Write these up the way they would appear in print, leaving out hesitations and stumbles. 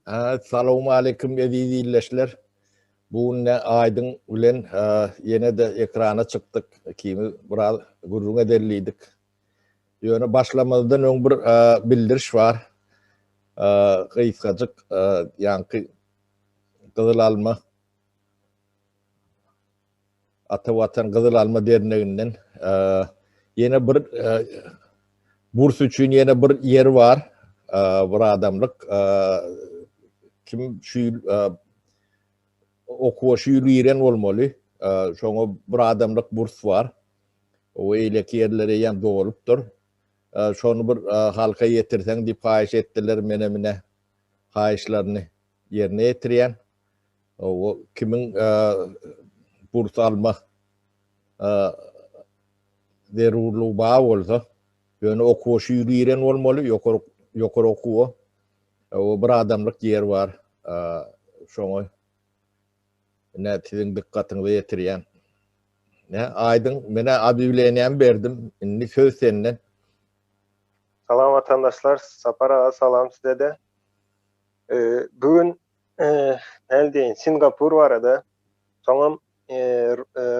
Salowmaleýkim eziz ildeşler. Bu gün Aýdyň bilen ýene-de ekrana çykdyk. Ikimiz biraz gürrüň edeli diýdik. Ýöne başlamazdan öň bir bildiriş bar. Gysgajyk ýaňky Gyzyl alma Ata Watan Gyzyl Alma derneginden ýene bir burs üçin ýene bir ýer bar. Bir adamlyk kim şu ýyl okuwa şu ýyl giren bolmaly. Şoňa bir adamlyk burs bar. O eýleki ýerler eýýäm dolupdyr. Şony bir halka ýetirseň diýip haýyş etdiler. Menem ine haýyşlaryny ýerine ýetirýän. O kimiň burs alma zerurlygy bar bolsa, ýöne okuwa şu ýyl giren bolmaly, ýokary ýokary okuwa. O bir adamlyk ýer bar. Şoňa ine siziň dykgatyňyza ýetirýän. Ne aýdyň, menä obýawleniýämi berdim. Indi söz senden. Salam watandaşlar, Sapar aga salam size-de. Bu gün näl diýeýin, Singapur barada, soňam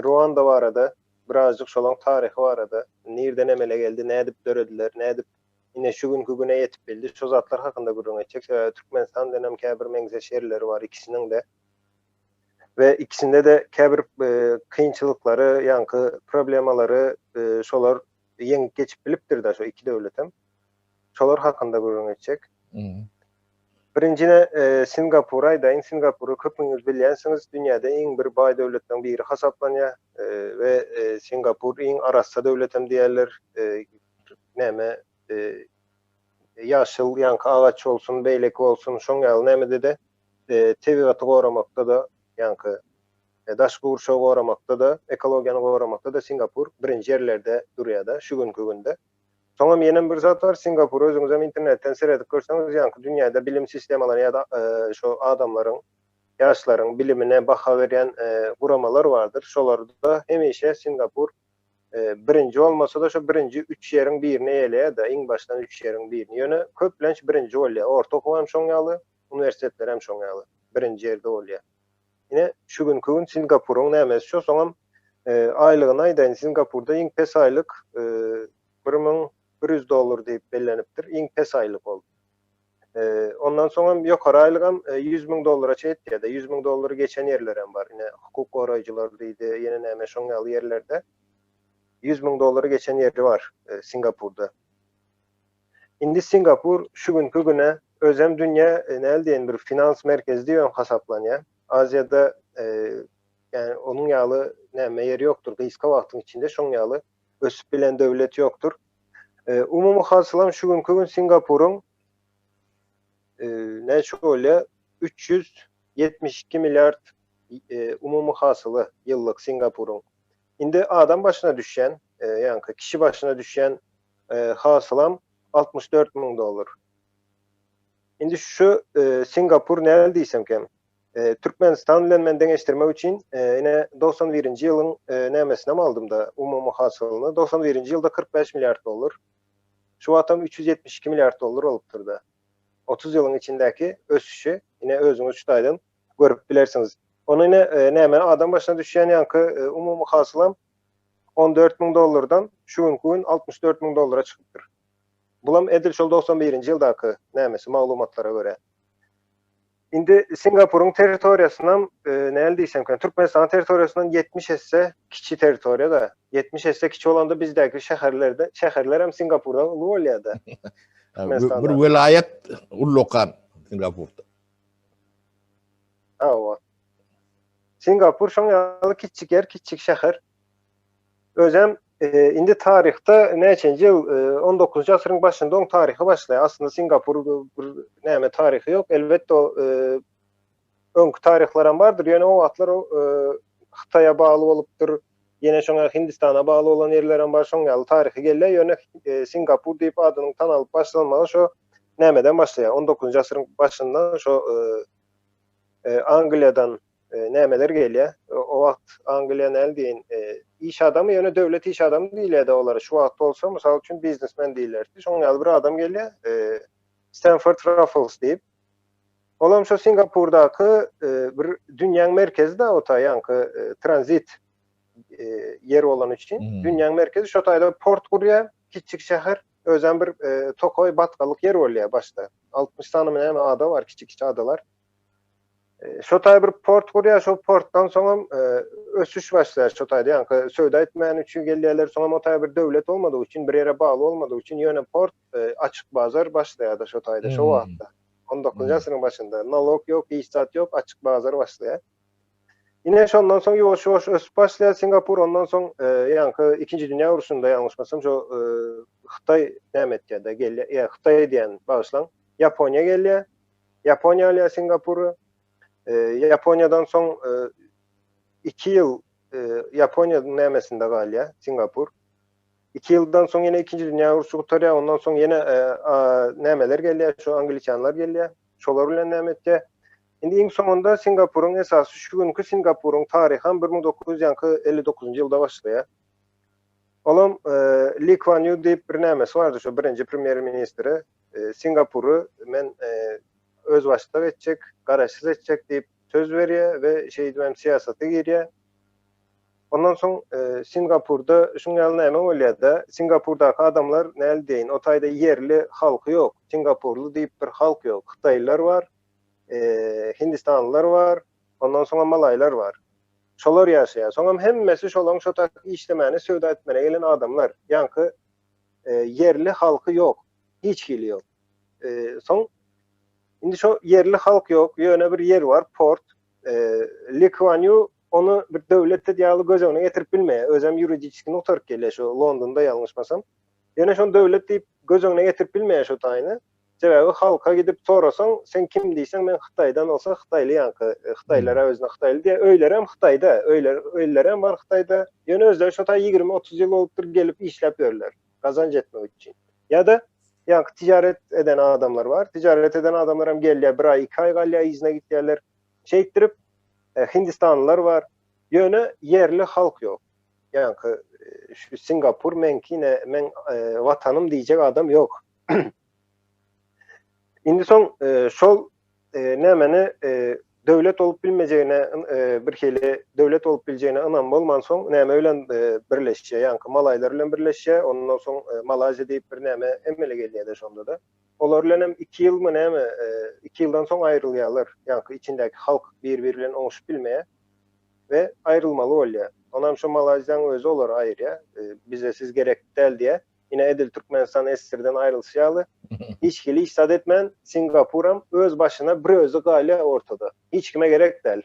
Ruanda barada, birazjyk şolaň taryhy barada, nirden emele geldi, nädip dörediler, nädip ine şu günki güne ýetip bildi, şo zatlar hakynda gürrüň etjek. Sebäbi Türkmenistan bilenem käbir meňzeş ýerleri bar ikisiniň-de. We ikisinde-de käbir kynçylyklary, ýaňky problemalary şolar ýeňip geçip bilipdir-de şo iki döwletem. Şolar hakynda gürrüň etjek. Birinjine Singapury aýdaýyn. Singapury köpüňiz bilýänsiňiz, dünýäde iň bir baý döwletleriň biri hasaplanýar we Singapur iň arassa döwletem diýerler. Näme ýaşyl ýaňky agaç bolsun, beýleki bolsun, şoň ýaly nämede-de tebigaty goramakda-da ýaňky daşky gurşawy goramakda-da, ekologiýany goramakda-da Singapur birinji ýerlerde durýar-da şu günki günde. Soňam ýenem bir zat bar, Singapur özüňizem internetden seredip görseňiz ýaňky dünýäde bilim sistemalary ýa-da şo adamlaryň, ýaşlaryň bilimine baha berýän guramalar bardyr. Şolarda hemişe Singapur birinji bolmasa-da şo birinji üç ýeriň birini eýeleýär-de, iň başdan üç ýeriň birini. Ýöne köplenç birinji bolýar. Orta okuw hem şoň ýaly, uniwersitetler hem şoň ýaly birinji ýerde bolýar. Ine, şu günki gün Singapuryň nämesi şo, soňam aýlygyny aýdaýyn, Singapurda iň pes aýlyk 1100 dollar diýip bellenipdir, iň pes aýlyk ol. Ondan soňam ýokary aýlygam 100 müň dollara çenli ýetýär-de, 100 müň dollary geçen ýerlerem bar. Ine, hukuk goraýjylar diýdi, ýene näme şoň ýaly ýerlerde 100 müň dollary geçen ýeri bar Singapurda. Indi Singapur şu günki güne özem dünýä näl diýen bir finans merkezi diýibem hasaplanýar. Aziýada ýani onuň ýaly näme ýer ýokdur. Gysga wagtyň içinde şoň ýaly ösüp bilen döwlet ýokdur. Umumy hasylam şu günki gün Singapuryň näçe bolýar? 372 milliard umumy hasyly ýyllyk Singapuryň. Indi adam başyna düşýän, ýaňky kişi başyna düşýän hasylam 64 müň dollar. Indi şu Singapur näme diýsemkem? Türkmenistan bilen men deňeşdirmek üçin ine 91-nji ýylyň nämesinem aldym-da, umumy hasylyny. 91-nji ýylda 45 milliard dollar. Şu wagtam 372 milliard dollar bolupdyr-da. 30 ýylyň içindäki ösüşi ine özüňiz şu taýdan görüp bilersiňiz. Ony ine näme adam başyna düşýän ýaňky umumy hasylam 14 müň dollardan şu günki gün 64 müň dollara çykypdyr. Bulam edil şol 91-nji ýyldaky nämesi maglumatlara görä. Indi Singapuryň territoriýasynam näl diýsemkä, Türkmenistanyň territoriýasyndan 70 esse kiçi territoriýa-da. 70 esse kiçi bolanda bizdäki şäherlerde, şäherlerem Singapurdan uly bolýar-da. Bir welaýat ullakan Singapurda. Hawa. Singapur şoň ýaly kiçjik ýer, kiçjik şäher. Özem e, indi taryhda näçenji ýyl, 19-njy e, asyryň başynda oň taryhy başlaýar. Aslynda Singapur bir näme taryhy ýok. Elbetde o e, öňki taryhlaram bardyr. Ýöne o wagtlar o e, Hytaýa bagly bolupdyr. Ýene şoňa Hindistana bagly bolan ýerlerem bar. Şoň ýaly taryhy gelýär. Ýöne e, Singapur diýip adynyň tanalyp başlanmagy şo nämeden başlaýar? 19-njy asyryň başynda şo e, e, Angliýadan e, nämeler gelýär. O wagt Angliýa näl diýin, e, iş adamy, ýöne döwlet iş adamy diýilýärdi olara. Şu wagt bolsa, mysal üçin, biznesmen diýilerdi. Şoň ýaly bir adam gelýär, e, Stanford Ruffles diýip. Olam şo Singapurdaky bir dünýäň merkezi-de o taý ýaňky tranzit ýer bolany üçin dünýäň merkezi şo taýda port gurýar, kiçjik şäher, özem bir tokaý batgalyk ýer bolýar başda. 60 sanymy näme ada bar, kiçi-kiçi adalar. Şo taý bir port gurýar, şo portdan soňam ösüş başlaýar şo taýda, ýaňky söwda etmäni üçin gelýärler, soňam o taý bir döwlet bolmadygy üçin, bir ýere bagly bolmadygy üçin ýöne port açyk bazar başlaýar-da şo taýda, şo wagtda. 19-njy asyryň başynda. Nalog ýok, hiç zat ýok, açyk bazar başlaýar. Ine şondan soň ýuwaş-ýuwaş ösüp başlaýar Singapur, ondan soň ýaňky ikinji dünýä urşunda ýalňyşmasam şo Hytaý näme etýär-de gelýär, ýa Hytaý diýen bagyşlaň, Ýaponiýa gelýär. Ýaponiýa alýar Singapury. Ýaponiýadan soň 2 ýyl Ýaponiýanyň nämesinde galýar Singapur. 2 ýyldan soň ýene ikinji dünýä urşy gutarýar, ondan soň ýene nämeler gelýär, şo angliçanlar gelýär. Şolar bilen näme etýär? Indi iň soňunda Singapuryň esasy şu günki Singapuryň taryham 1900 ýaňky 59-njy ýylda başlaýar. Olam Li Kuan Ýu diýip bir nämesi bardy şo birinji premýer ministri. Singapury men özbaşdak etjek, garaşsyz etjek diýip söz berýär we şeýdibem syýasata girýär. Ondan soň Singapurda şuň ýaly näme bolýar-da, Singapurdaky adamlar näl diýeýin, o taýda ýerli halky ýok, singapurly diýip bir halk ýok. Hytaýlylar bar, hindistanlylar bar, ondan soňam malaýlar bar. Şolar ýaşaýar. Soňam hemmesi şolaň şo taýda işlemäne, söwda etmäne gelen adamlar. Ýaňky ýerli halky ýok. Hiç hili ýok. Soň indi şo ýerli halk ýok, ýöne bir ýer bar, port. Li Kuan Ýu ony bir döwlet ýaly göz öňüne getirip bilmeýär. Özem ýuridiçeski gutaryp gelýär şu Londonda ýalňyşmasam. Ýöne şony döwlet diýip göz öňüne getirip bilmeýär şu taýyny. Sebäbi halka gidip sorasaň, sen kim diýseň, men Hytaýdan bolsa hytaýly ýaňky, hytaýlara özüne hytaýly diýýär. Öýlerem Hytaýda, öýler, öýlerem bar Hytaýda. Ýöne özleri şo taý 20-30 ýyl bolupdyr gelip işläp ýörler, gazanç etmek üçin. Ýa-da ýaňky tijaret eden adamlar bar. Tijaret eden adamlar hem gelýär, bir aý, iki aý galýar, yzyna gitýärler. Şeýtdirip, hindistanlylar bar. Ýöne ýerli halk ýok. Ýaňky şu Singapur meňki ne, meň watanym diýjek adam ýok. Indi soň şol nämeni döwlet bolup bilmejegine bir hili döwlet bolup biljegine ynam bolmansoň näme bilen birleşýär, ýaňky malaýlar bilen birleşýär, ondan soň Malaýziýa diýip bir näme emele gelýär-de şonda-da. Olar bilen hem 2 ýylmy näme, 2 ýyldan soň aýrylýarlar. Ýaňky içindäki halk bir-biri bilen oňşup bilmeýär we aýrylmaly bolýar. Onam şo Malaýziýanyň özi olary aýyrýar. Bize siz gerek däl diýýär. Ine edil Türkmenistan SSR-den aýrylşy ýaly, hiç hili hiç zat etmän Singapuram öz başyna bir özi galýar ortada. Hiç kime gerek däl.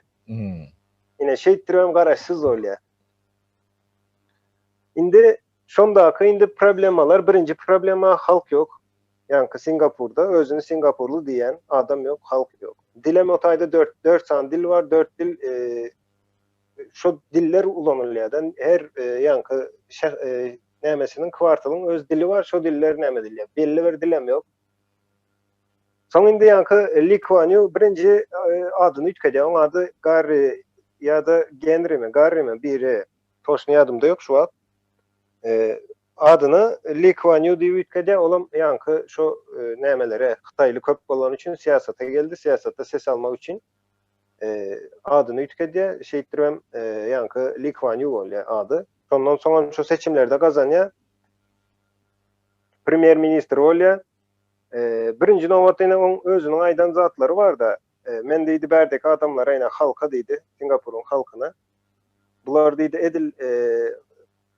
Ine şeýtdiribem garaşsyz bolýar. Indi şondaky indi problemalar birinji problema halk ýok. Ýaňky Singapurda özüni singapurly diýýän adam ýok, halk ýok. Dilem o taýda 4 4 sany dil bar, 4 dil şo diller ulanylýar. Her ýaňky nämesiniň kwartalyň öz dili bar, şo diller näme edilýär. Belli bir dilem ýok. Soň indi ýaňky Li Kuan Ýu birinji adyny üýtgedýär. Oň ady Garri ýa-da Genrimi, Garrimi biri. Toşny ýadymda ýok şu wagt. Adyny Li Kuan Ýu diýip üýtgedýär. Olam ýaňky şo nämelere hytaýly köp bolany üçin syýasata geldi, syýasatda ses almak üçin adyny üýtgedýär. Şeýtdiribem ýaňky Li Kuan Ýu bolýar ady. Şondan soňam şu seçimlerde gazanýar. Premýer ministr bolýar. Birinji nobatda ine oň özüniň aýdan zatlary bar-da. Men diýdi bärdeki adamlara ine halka diýdi, Singapuryň halkyna. Bular diýdi edil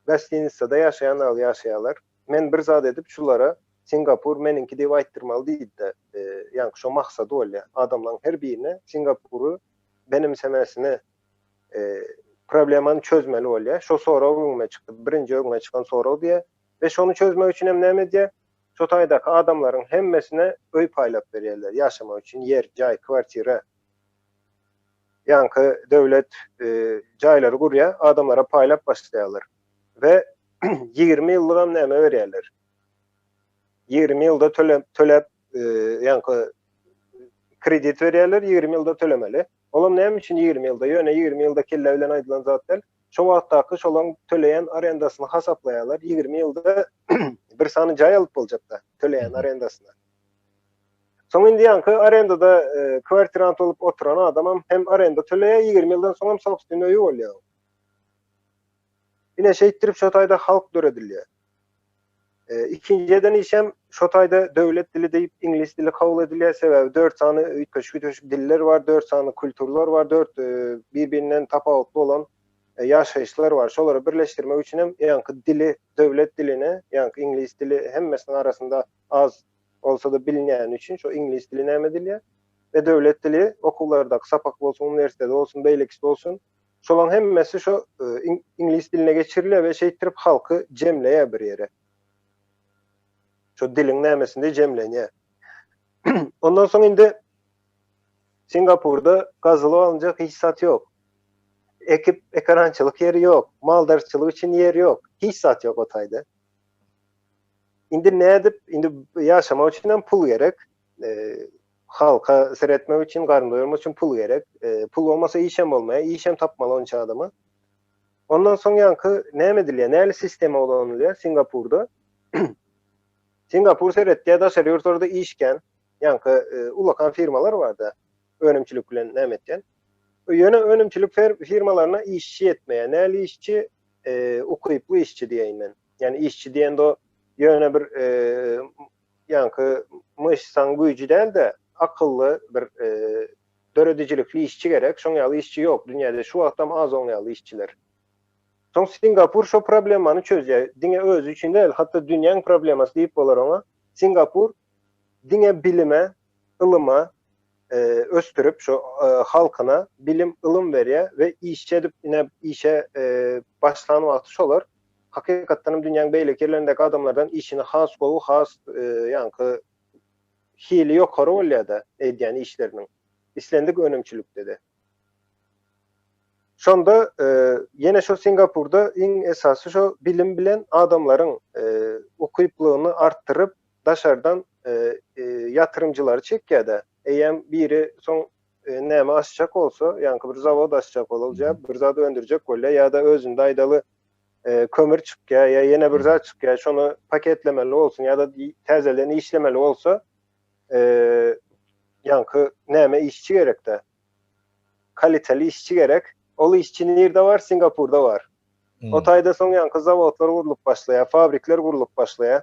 gostinitsada ýaşaýan ýaly ýaşaýarlar. Men bir zat edip şulara Singapur meniňki diýip aýtdyrmaly diýdi-de. Ýaňky şo maksady bolýar. Adamlaryň her birine Singapury benimsemesini problemany çözmeli bolýar. Şo sorag öňüme çykdy. Birinji öňüme çykan sorag diýýär. We şony çözmek üçin hem näme edýär? Şo taýdaky adamlaryň hemmesine öý paýlap berýärler. Ýaşamak üçin ýer, jaý, kwartira. Ýaňky döwlet jaýlary gurýar, adamlara paýlap başlaýarlar. We 20 ýyllygam näme berýärler? 20 ýylda töläp, töläp, ýaňky kredit berýärler, 20 ýylda tölemeli. Olam näme üçin 20 ýylda? Ýöne 20 ýylda kelle bilen aýdylan zat däl. Şo wagtdaky şolaň töleýän arendasyny hasaplaýarlar. 20 ýylda bir sany jaý alyp boljakda töleýän arendasyna. Soň indi ýaňky arendada kwartirant bolup oturan adamam hem arenda töleýär, 20 ýyldan soňam sobstwennyý öýi bolýar. Ine şeýtdirip şo taýda halk döredilýär. Ikinji eden işem şo taýda döwlet dili diýip iňlis dili kabul edilýär, sebäbi dört sany üýtgeşik-üýtgeşik diller bar, dört sany kulturlar bar, dört bir-birinden tapawutly bolan ýaşaýyşlar bar. Şolary birleşdirmek üçin hem ýaňky dili, döwlet dilini, ýaňky iňlis dili hemmesiniň arasynda az bolsa-da bilinýäni üçin şo iňlis dili näme edilýär we döwlet dili okuwlardaky sapak bolsun, uniwersitet bolsun, beýlekisi bolsun, şolaryň hemmesi şo iňlis diline geçirilýär we şeýtdirip halky jemleýär bir ýere. Şo diliň nämesinde jemlenýär. Ondan soň indi Singapurda gazylyp alynjak hiç zat ýok. Ekip ekerançylyk ýeri ýok, maldarçylyk üçin ýer ýok, hiç zat ýok o taýda. Indi nädip, indi ýaşamak üçin hem pul gerek. Halka seretmek üçin, garyn doýurmak üçin pul gerek. Pul bolmasa iş hem bolmaýar, iş hem tapmaly onça adama. Ondan soň ýaňky näme edilýär, näli sistema ulanylýar Singapurda? Singapur seretýär, daşary ýurtlarda iş kän. Ýaňky ullakan firmalar bar-da, önümçilik bilen näme etýän. Ýöne önümçilik firmalaryna işçi ýetmeýär. Näli işçi? Ukyply işçi diýeýin men. Ýani işçi diýende o ýöne bir ýaňky myşsaň güýji däl-de, akylly bir döredijilikli işçi gerek. Şoň ýaly işçi ýok dünýäde. Şu wagtam az oň ýaly işçiler. Soň Singapur şo problemany çözýär. Diňe özi üçin däl, hatda dünýäň problemasy diýip bolar oňa. Singapur diňe bilime, ylyma ösdürip şo halkyna bilim, ylym berýär we işçi edip ine işe başlan wagty şolar hakykatdan hem dünýäň beýleki ýerlerindäki adamlardan işini has gowy, has ýaňky hili ýokary bolýar-da edýän işleriniň. Islendik önümçilikde-de. Şonda ýene şo Singapurda iň esasy şo bilim bilen adamlaryň ukyplygyny artdyryp daşardan ýatyrymjylary çekýär-de. Eýýäm biri soň näme açjak bolsa, ýaňky bir zawod açjak bolýar, bir zat öndürjek bolýar ýa-da özünde aýdaly kömür çykýar ýa ýene bir zat çykýar, şony paketlemeli bolsun ýa-da täzeden işlemeli bolsa, ýaňky näme işçi gerek-dä. Kaliteli işçi gerek. Ol işçi nirde bar? Singapurda bar. O taýda soň ýaňky zawodlar gurlup başlaýar, fabrikler gurlup başlaýar.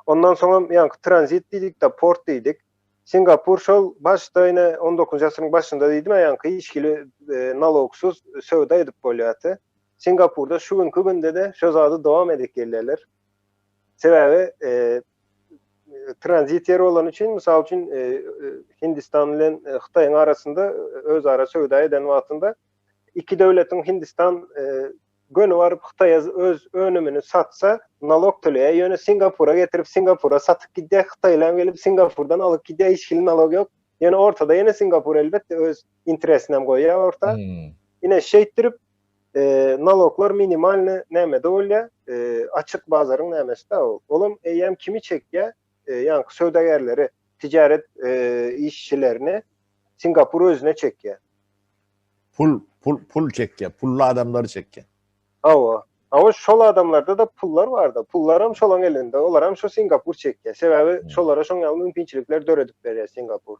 Ondan soňam ýaňky tranzit diýdik-de, port diýdik. Singapur şol başda ine on dokuzynjy asyryň başynda diýdim-ä ýaňky hiç hili nalogsyz söwda edip bolýardy. Singapurda şu günki günde-de şo zady dowam edip gelýärler. Sebäbi tranzit ýeri bolany üçin, mysal üçin, Hindistan bilen Hytaýyň arasynda özara söwda eden wagtynda iki döwletiň Hindistan göni baryp Hytaýa öz önümini satsa nalog töleýär, ýöne Singapura getirip Singapura satyp gidýär, Hytaýlam gelip Singapurdan alyp gidýär, hiç hili nalog ýok. Ýöne ortada ýene Singapur elbetde öz interesini hem goýýar orta. Ine şeýtdirip naloglar minimalny nämede bolýar, açyk bazaryň nämesi-de ol. Olam eýýäm kimi çekýär? Ýaňky söwdagärleri, tijaret işçilerini Singapur özüne çekýär. Pul, pul, pul çekýär, pully adamlary çekýär. Hawa. Hawa, şol adamlarda-da pullar bar-da. Pullaram şolaň elinde, olaram şo Singapur çekýär. Sebäbi şolara şoň ýaly mümkinçilikler döredip berýär Singapur.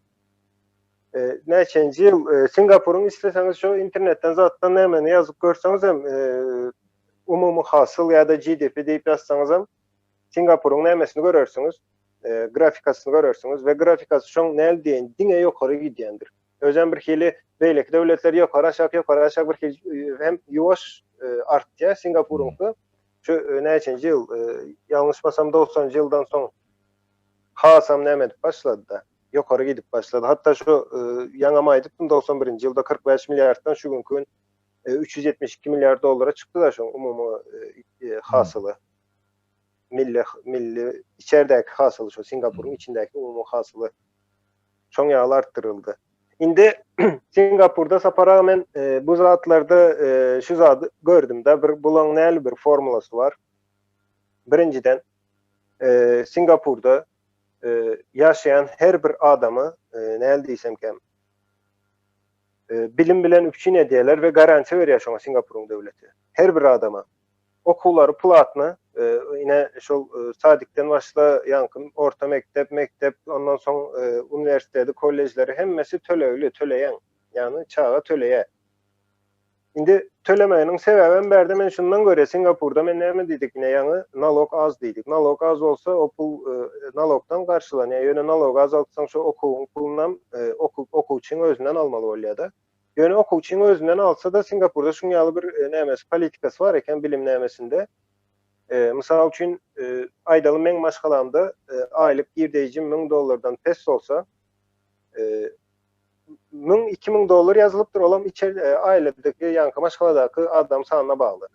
Näçenji ýyl Singapuryň isleseňiz şo internetden zatdan nämeni ýazyp görseňiz hem umumy hasyl ýa-da GDP diýip ýazsaňyz hem Singapuryň nämesini görersiňiz, grafikasyny görersiňiz we grafikasy şoň näl diýen diňe ýokary gidýändir. Özem bir hili beýleki döwletler ýokary aşak ýokary aşak bir hili hem ýuwaş artýar Singapuryňky şu näçenji ýyl ýalňyşmasam dogsanjy ýyldan soň hasam näme edip başlady-da. ýokary gidip başlady. Hatda şu ýaňam aýdypdym 91-nji ýylda 45 milliarddan şu günki gün 372 milliard dollara çykdy-da şoň umumy hasyly. Milli milli içerdäki hasyly şu Singapuryň içindäki umumy hasyly şoň ýaly artdyryldy. Indi Singapurda Sapar aga men bu zatlarda şu zady gördüm-de bir bulaň näli bir formulasy bar. Birinjiden Singapurda ýaşaýan her bir adamy näl diýsemkäm bilim bilen üpjün edýärler we garantiýa berýär şoňa Singapuryň döwleti. Her bir adama. Okuwlary platny. Ine şol sadikden başla ýaňky orta mekdep, mekdep, ondan soň uniwersiteti, kollejleri hemmesi tölegli, töleýäň. Ýagny çaga töleýär. Indi tölemeginiň sebäbem bärde men şundan görýän, Singapurda men näme diýdik ine ýaňy nalog az diýdik. Nalog az bolsa o pul nalogdan garşylanýar. Ýöne nalogy azaltsaň şo okuwyň pulunam okuwçyň özünden almaly bolýar-da. Ýöne okuwçyň özünden alsa-da Singapurda şuň ýaly bir nämesi politikasy bar eken bilim nämesinde. Mysal üçin aýdaly meň maşgalamda aýlyk girdeýjim 1000 dollardan pes bolsa 1000 2000 dollar ýazylypdyr olam içer aýladaky ýaňky maşgaladaky adam sanyna bagly.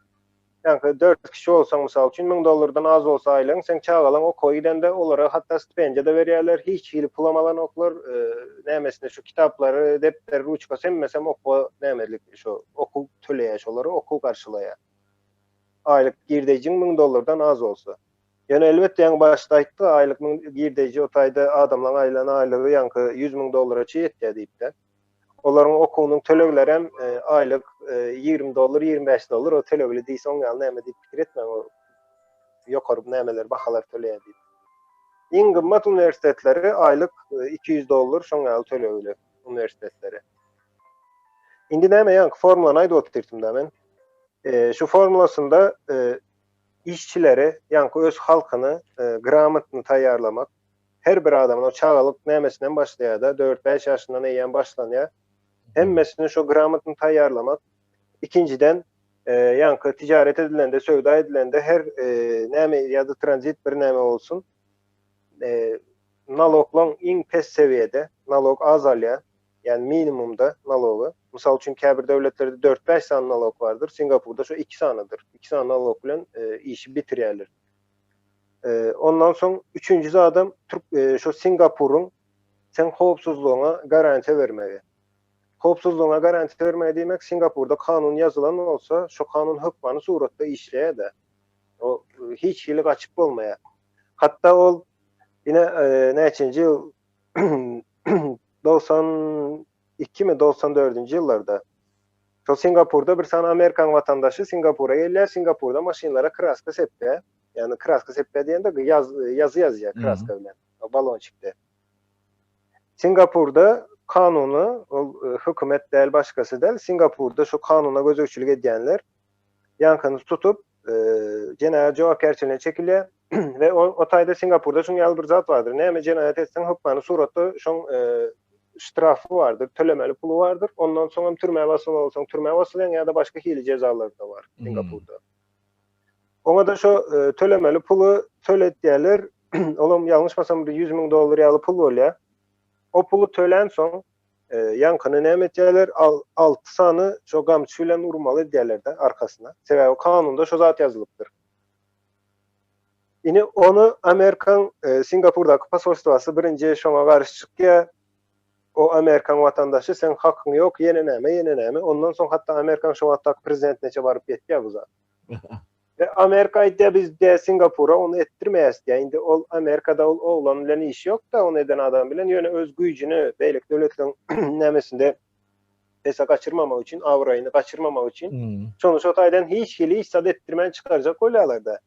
Ýaňky 4 kişi bolsaň mysal üçin 1000 dollardan az bolsa aýlygyň seň çagalaň okuwa gidende olara hatda stipendiýa-da berýärler hiç hili pulam alanoklar nämesine şu kitaplary depder ruçkasy hemmesem okuwa nämelik şu okuw töleýär şolary okuw garşylaýar. Aýlyk girdeýjiň 1000 dollardan az bolsa. Ýöne elbetde ýaňy başda aýtdyk aýlyk müň girdeýji o taýda adamlaň aýlan aýlygy ýaňky 100 müň dollara çy ýetýär diýipde. Olaryň okuwynyň töleglerem aýlyk 20 dollar 25 dollar o tölegli diýse oň ýaly näme diýip pikir etmäň o ýokary nämeler bahalar töleýär diýip. Iň gymmat uniwersitetleri aýlyk 200 dollar şoň ýaly tölegli uniwersitetleri. Indi näme ýaňky formulany aýdyp otyrdym-da men. Şu formulasynda işçileri, ýaňky öz halkyny gramotny taýýarlamak, her bir adamyň o çagalyk nämesinden başlaýar-da, dört-bäş ýaşyndan eýýäm başlanýar. Hemmesini şo gramotny taýýarlamak. Ikinjiden, ýaňky tijaret edilende, söwda edilende her näme ýa-da tranzit bir näme bolsun, naloglaň iň pes sewiýede, nalog az alýar. Ýagny minimumda nalogy. Mysal üçin käbir döwletlerde dört-bäş sany nalog bardyr, Singapurda şo iki sanydyr. Iki sany nalog bilen işi bitirýärler. Ondan soň üçünji zadam türk şo Singapuryň seň howpsuzlygyňa garantiýa bermegi. Howpsuzlygyňa garantiýa bermegi diýmek Singapurda kanun ýazylan bolsa, şo kanun hökmany suratda işleýär-de. O hiç hili gaçyp bolmaýar. Hatda ol ine näçenji ýyl 92 mi 94-nji ýyllarda şol Singapurda bir sany Amerikan watandaşy Singapura gelýär, Singapurda maşynlara kraska sepýär. Ýagny kraska sepýär diýende ýaz, ýazy ýazýar kraska bilen, balonçikde. Singapurda kanuny ol e, hökümet däl, başgasy däl, Singapurda şu kanuna gözegçilik edýänler ýaňkyny tutup, e, jenaýat jogapkärçiligine çekilýär. We o, o taýda Singapurda şuň ýaly bir zat bardyr. Näme jenaýat etseň hökmany suratda şoň e, ştrafy bardyr, tölemeli puly bardyr. Ondan soň hem türmä basylmaly bolsaň türmä basylýaň ýa-da başga hili jezalar da bar hmm. Singapurda. Oňa da şo e, tölemeli puly töletýärler. Olam ýalňyşmasam bir 100 müň dollar ýaly pul bolýar. O puly tölän soň e, ýaňkyny näme etýärler? Al, 6 sany şo gamçy bilen urmaly edýärler-de arkasyna. Sebäbi kanunda şo zat ýazylypdyr. Ine ony Amerikan e, Singapurdaky posolstwasy birinji şoňa garşy çykýar. O Amerikan watandaşy seň hakyň ýok, ýene näme, ýene näme. Ondan soň hatda Amerikan şo wagtdaky prezidentineçe baryp ýetýär bu zat. Ve Amerika aýdýar biz diýär Singapura ony etdirmeýäs diýär. Indi ol Amerikada ol oglan bilen işi ýok-da, ony eden adam bilen ýöne öz güýjüni beýleki döwletleriň nämesinde pese gaçyrmamak üçin, abraýyny gaçyrmamak üçin hmm. şony şo taýdan hiç hili hiç zat etdirmän çykarjak bolýarlar-da.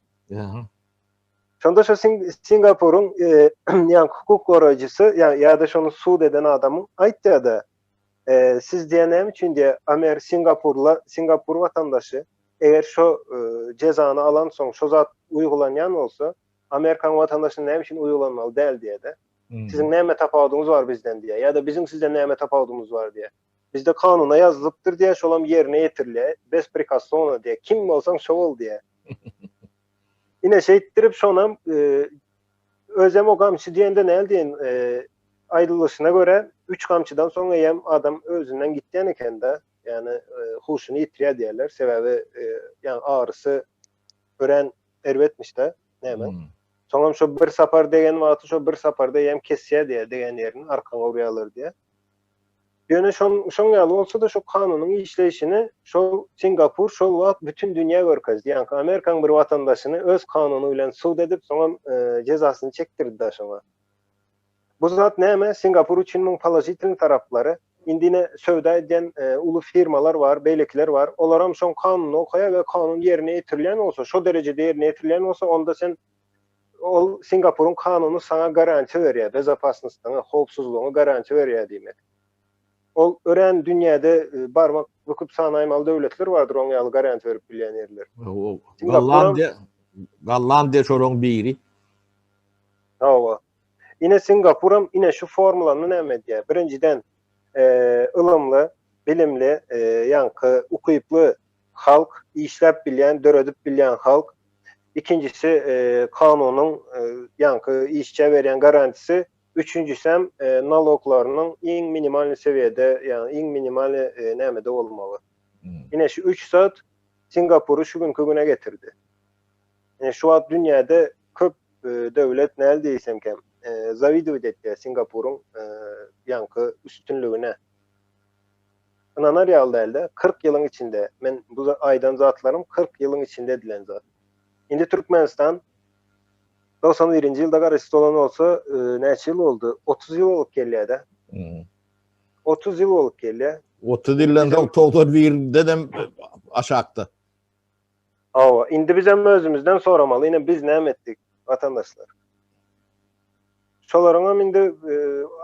Şonda şo Singapuryň e, ýa hukuk goraýjysy ýa ýa-da şony sud eden adamyň aýtýar-da, e, siz diýen näme üçin diýe Amer Singapurla Singapur watandaşy eger şo e, jezany alan soň şo zat uýgulanýan bolsa, Amerikan watandaşyna näme üçin uýgulanmaly däl diýe-de. Hmm. Siziň näme tapawudyňyz bar bizden diýe, ýa-da biziň sizden näme tapawudymyz bar diýe. Bizde kanuna ýazylypdyr diýe, şolam ýerine ýetirilýär. Besprekoslovno diýe. Kim bolsaň şo bol diýe. Ine şeýtdirip şonam e, özem o gamçy diýende näl diýen e, aýdylyşyna görä 3 gamçydan soň eýem adam özünden gitýän eken-de. Ýagny e, huşuny ýitirýär diýerler. Sebäbi e, ýagny agyrysy örän erbetmiş-de. Näme? Hmm. Soňam şo bir sapar degen wagty şo bir saparda eýem kesýär diýär, degen ýerini arkaňa urýarlar diýär. Ýöne şon şoň ýaly bolsa-da şo kanunyň işleýşini şol Singapur şol wagt bütin dünýä görkezdi. Ýaňky Amerikanyň bir watandaşyny öz kanuny bilen sud edip, soňam e, jezasyny çekdirdi-de şoňa. Bu zat näme? Singapur üçin muň položitelnyý taraplary. Indi ine söwda edýän uly firmalar bar, beýlekiler bar. Olaram şoň kanunyny okaýar we kanun ýerine ýetirilýän bolsa, şo derejede ýerine ýetirilýän bolsa, onda sen ol Singapuryň kanuny saňa garantiýa berýär, bezopasnostyňy, howpsuzlygyňy garantiýa berýär diýmek. Ol örän dünýäde barmak büküp sanaýmaly döwletler bardyr oň ýaly garantiýa berip bilýän ýerler. Gollandiýa, Gollandiýa şolaryň biri. Hawa. Ine Singapuram ine şu formulany näme edýär? Birinjiden, ylymly, bilimli, ýaňky ukyply halk, işläp bilýän, döredip bilýän halk. Ikinjisi, kanunyň ýaňky işçä berýän garantisi. Üçünjisem, naloglarynyň iň minimalnyý sewiýede, ýagny iň minimalnyý nämede bolmagy. Ine şu üç zat Singapury şu günki güne getirdi. Ine şu wagt dünýäde köp döwlet näl diýsemkem, zawidowat etýär Singapuryň ýaňky üstünligine. Ynanar ýaly dälde, 40 ýylyň içinde, men bu aýdan zatlarym 40 ýylyň içinde edilen zat. Indi Türkmenistan 91-nji ýylda garaşsyz bolan bolsa, näçe ýyl boldy? 30 ýyl bolup gelýär-de. 30 ýyl bolup gelýär. 30 ýyldan soň 91-denem aşakda. Hawa, indi bizem özümizden soramaly, ine biz näme etdik, watandaşlar? Şolaryňam indi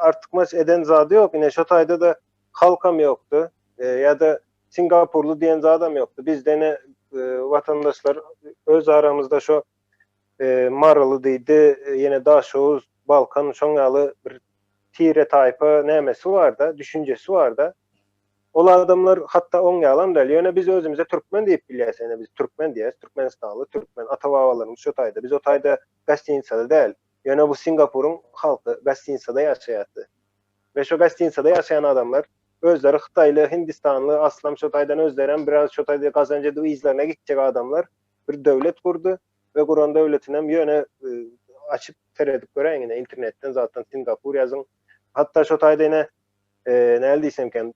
artykmaç eden zady ýok, ine şo taýda-da halkam ýokdy, ýa-da singapurly diýen zadam ýokdy. Bizde ine watandaşlar öz aramyzda şo maryly diýdi, ýene daşoguz, balkan şoň ýaly bir tire-taýpa nämesi bar-da, düşünjesi bar-da. Ol adamlar hatda oň ýalam däl. Ýöne biz özümize türkmen diýip bilýäs. Ýöne biz türkmen diýýäs. Türkmenistanly türkmen. Ata-babalarymyz şo taýda. Biz o taýda gostinisada däl. Ýöne bu Singapuryň halky gostinisada ýaşaýardy. We şo gostinisada ýaşaýan adamlar özleri hytaýly, hindistanly, aslam şo taýdan özlerem biraz şo taýda gazanç edip yzlaryna gitjek adamlar bir döwlet gurdy we guran döwletinem ýöne açyp seredip göräýiň ine internetden zatdan Singapur ýazyň. Hatda şo taýda ine näl diýsemkäm,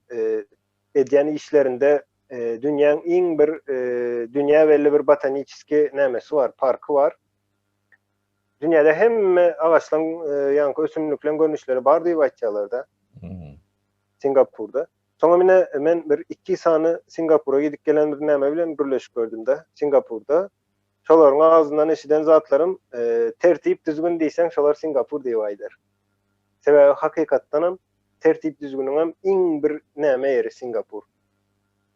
edýän işlerinde dünýäň iň bir dünýä belli bir botaniçeskiý nämesi bar, parky bar. Dünýäde hemme agaçlaryň, ýaňky ösümlikleň görnüşleri bar diýip aýtýarlar-da. Singapurda. Soňam ine men bir iki sany Singapura gidip gelen bir näme bilen gürleşip gördüm-de, Singapurda. Şolaryň agzyndan eşiden zatlarym, tertip, düzgün diýseň, şolar Singapur diýip aýdar. Sebäbi hakykatdanam tertip-düzgüniňem iň bir näme ýeri Singapur.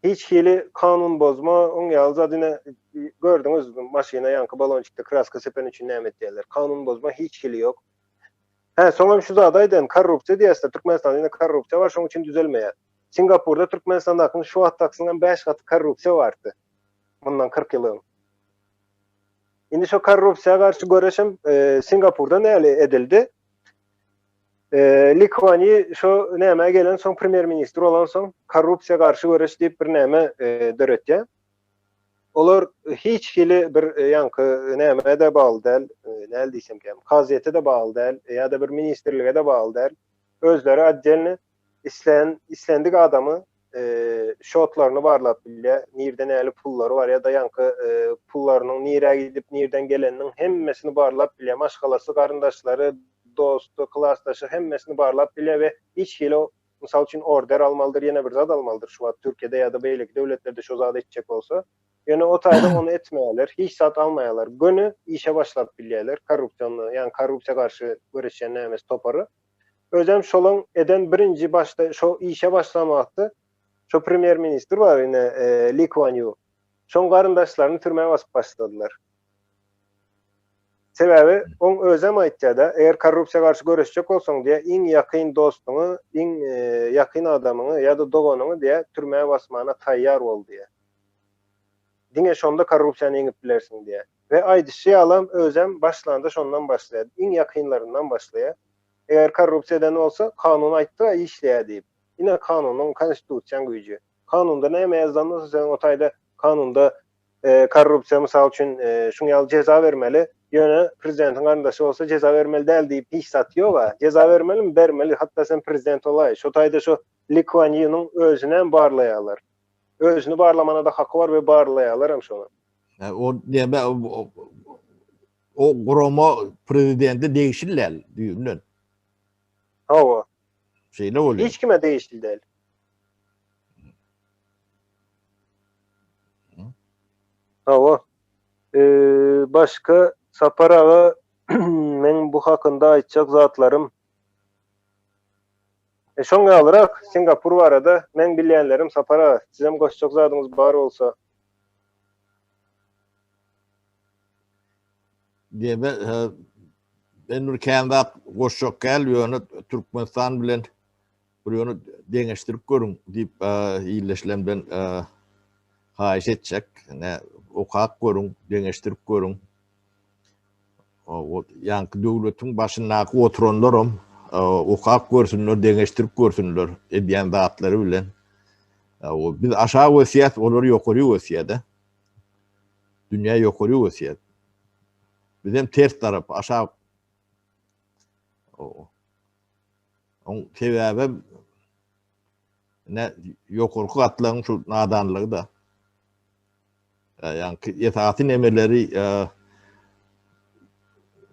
Hiç hili kanun bozma, oň ýaly zat ine gördüňiz maşyna ýaňky balonçikde kraska sepen üçin näme etýärler. Kanun bozma hiç hili ýok. Hä, soňam şu zady aýdaýyn, korrupsiýa diýýäsda, Türkmenistanda ine korrupsiýa bar, şoň üçin düzelmeýär. Singapurda Türkmenistandakyň şu wagtdakysynyňam bäş gaty korrupsiýa bardy. Mundan 40 ýyl öň. Indi şo korrupsiýa garşy göreşem Singapurda näli edildi? Li Kuan Ýi şo nämä gelen soň premýer ministr bolan soň korrupsiýa garşy göreş diýip bir näme döretýär. Olar hiç hili bir ýaňky nämä-de bagly däl, näl diýsemkäm, kazyýete-de bagly däl ýa-da bir ministrlige-de bagly däl. Özleri otdelny Islän, islendik adamy şotlaryny barlap bilýär, nirde näli pullary bar ýa-da ýaňky pullarynyň nirä gidip, nirden geleniniň hemmesini barlap bilýär. Maşgalasy, garyndaşlary, dosty, klasdaşy hemmesini barlap bilýär we hiç hili mysal üçin order almalydyr, ýene bir zat almalydyr şu wagt Türkiýede ýa-da beýleki döwletlerde şo zady etjek bolsa. Ýöne o taýda ony etmeýärler, hiç zat almaýarlar. Göni işe başlap bilýärler korrupsiýony, ýagny korrupsiýa garşy göreşýän nämesi topary. Özem şolaň eden birinji başda şo işe başlan wagty şo premýer ministr bar ine Li Kuan Ýu. Şoň garyndaşlaryny türmä basyp başladylar. Sebäbi oň özem aýtýada, eger korrupsiýa garşy göreşjek bolsaň diýä iň ýakyn dostuňy, iň ýakyn adamyňy ýa-da doganyňy diýä türmä basmana taýýar bol diýä. Diňe şonda korrupsiýany ýeňip bilersiň diýä. We aýdyşy ýalam özem başlanda şondan başlaýar. Iň ýakynlaryndan başlaýar. Eger korrupsiýa eden bolsa, kanun aýtdy-a işleýär diýip. Ine kanunyň, konstitusiýaň güýji. Kanunda näme ýazylan bolsa sen o taýda kanunda korrupsiýa mysal üçin şuň ýaly jeza bermeli, ýöne prezidentiň garyndaşy bolsa jeza bermeli däl diýip hiç zat ýog-a. Jeza bermelimi? Bermeli. Hatda sen prezident bolaý. Şo taýda şo Li Kuan Ýunyň özünem barlaýarlar. Özüni barlamana-da haky bar we barlaýarlaram şony. O näme o gurama prezidente degişli däl düýbünden. Hawa. Şeýle bolýar. Hiç kime degişli däl. Hawa. Başga Sapar aga meň bu hakynda aýtjak zatlarym E şoň ýalyrak Singapur barada meň bilýänlerim Sapar aga sizem goşjak zadyňyz bar bolsa. Diýme, men bir kän zat goşjak däl, ýöne Türkmenistan bilen bir ýöne deňeşdirip görüň diýip ildeşlerimden haýyş etjek. Ne okap görüň, deňeşdirip görüň. O ýaňky döwletiň başyndaky oturanlaram okap görsünler, deňeşdirip görsünler edýän zatlary bilen. O biz aşak ösýäs, olar ýokary ösýär-de. Dünýä ýokary ösýär. Bizem ters tarap, aşak. Oň sebäbem ne ýokarky gatlagyň şu nadanlygy-da. Ýaňky esasy nemeleri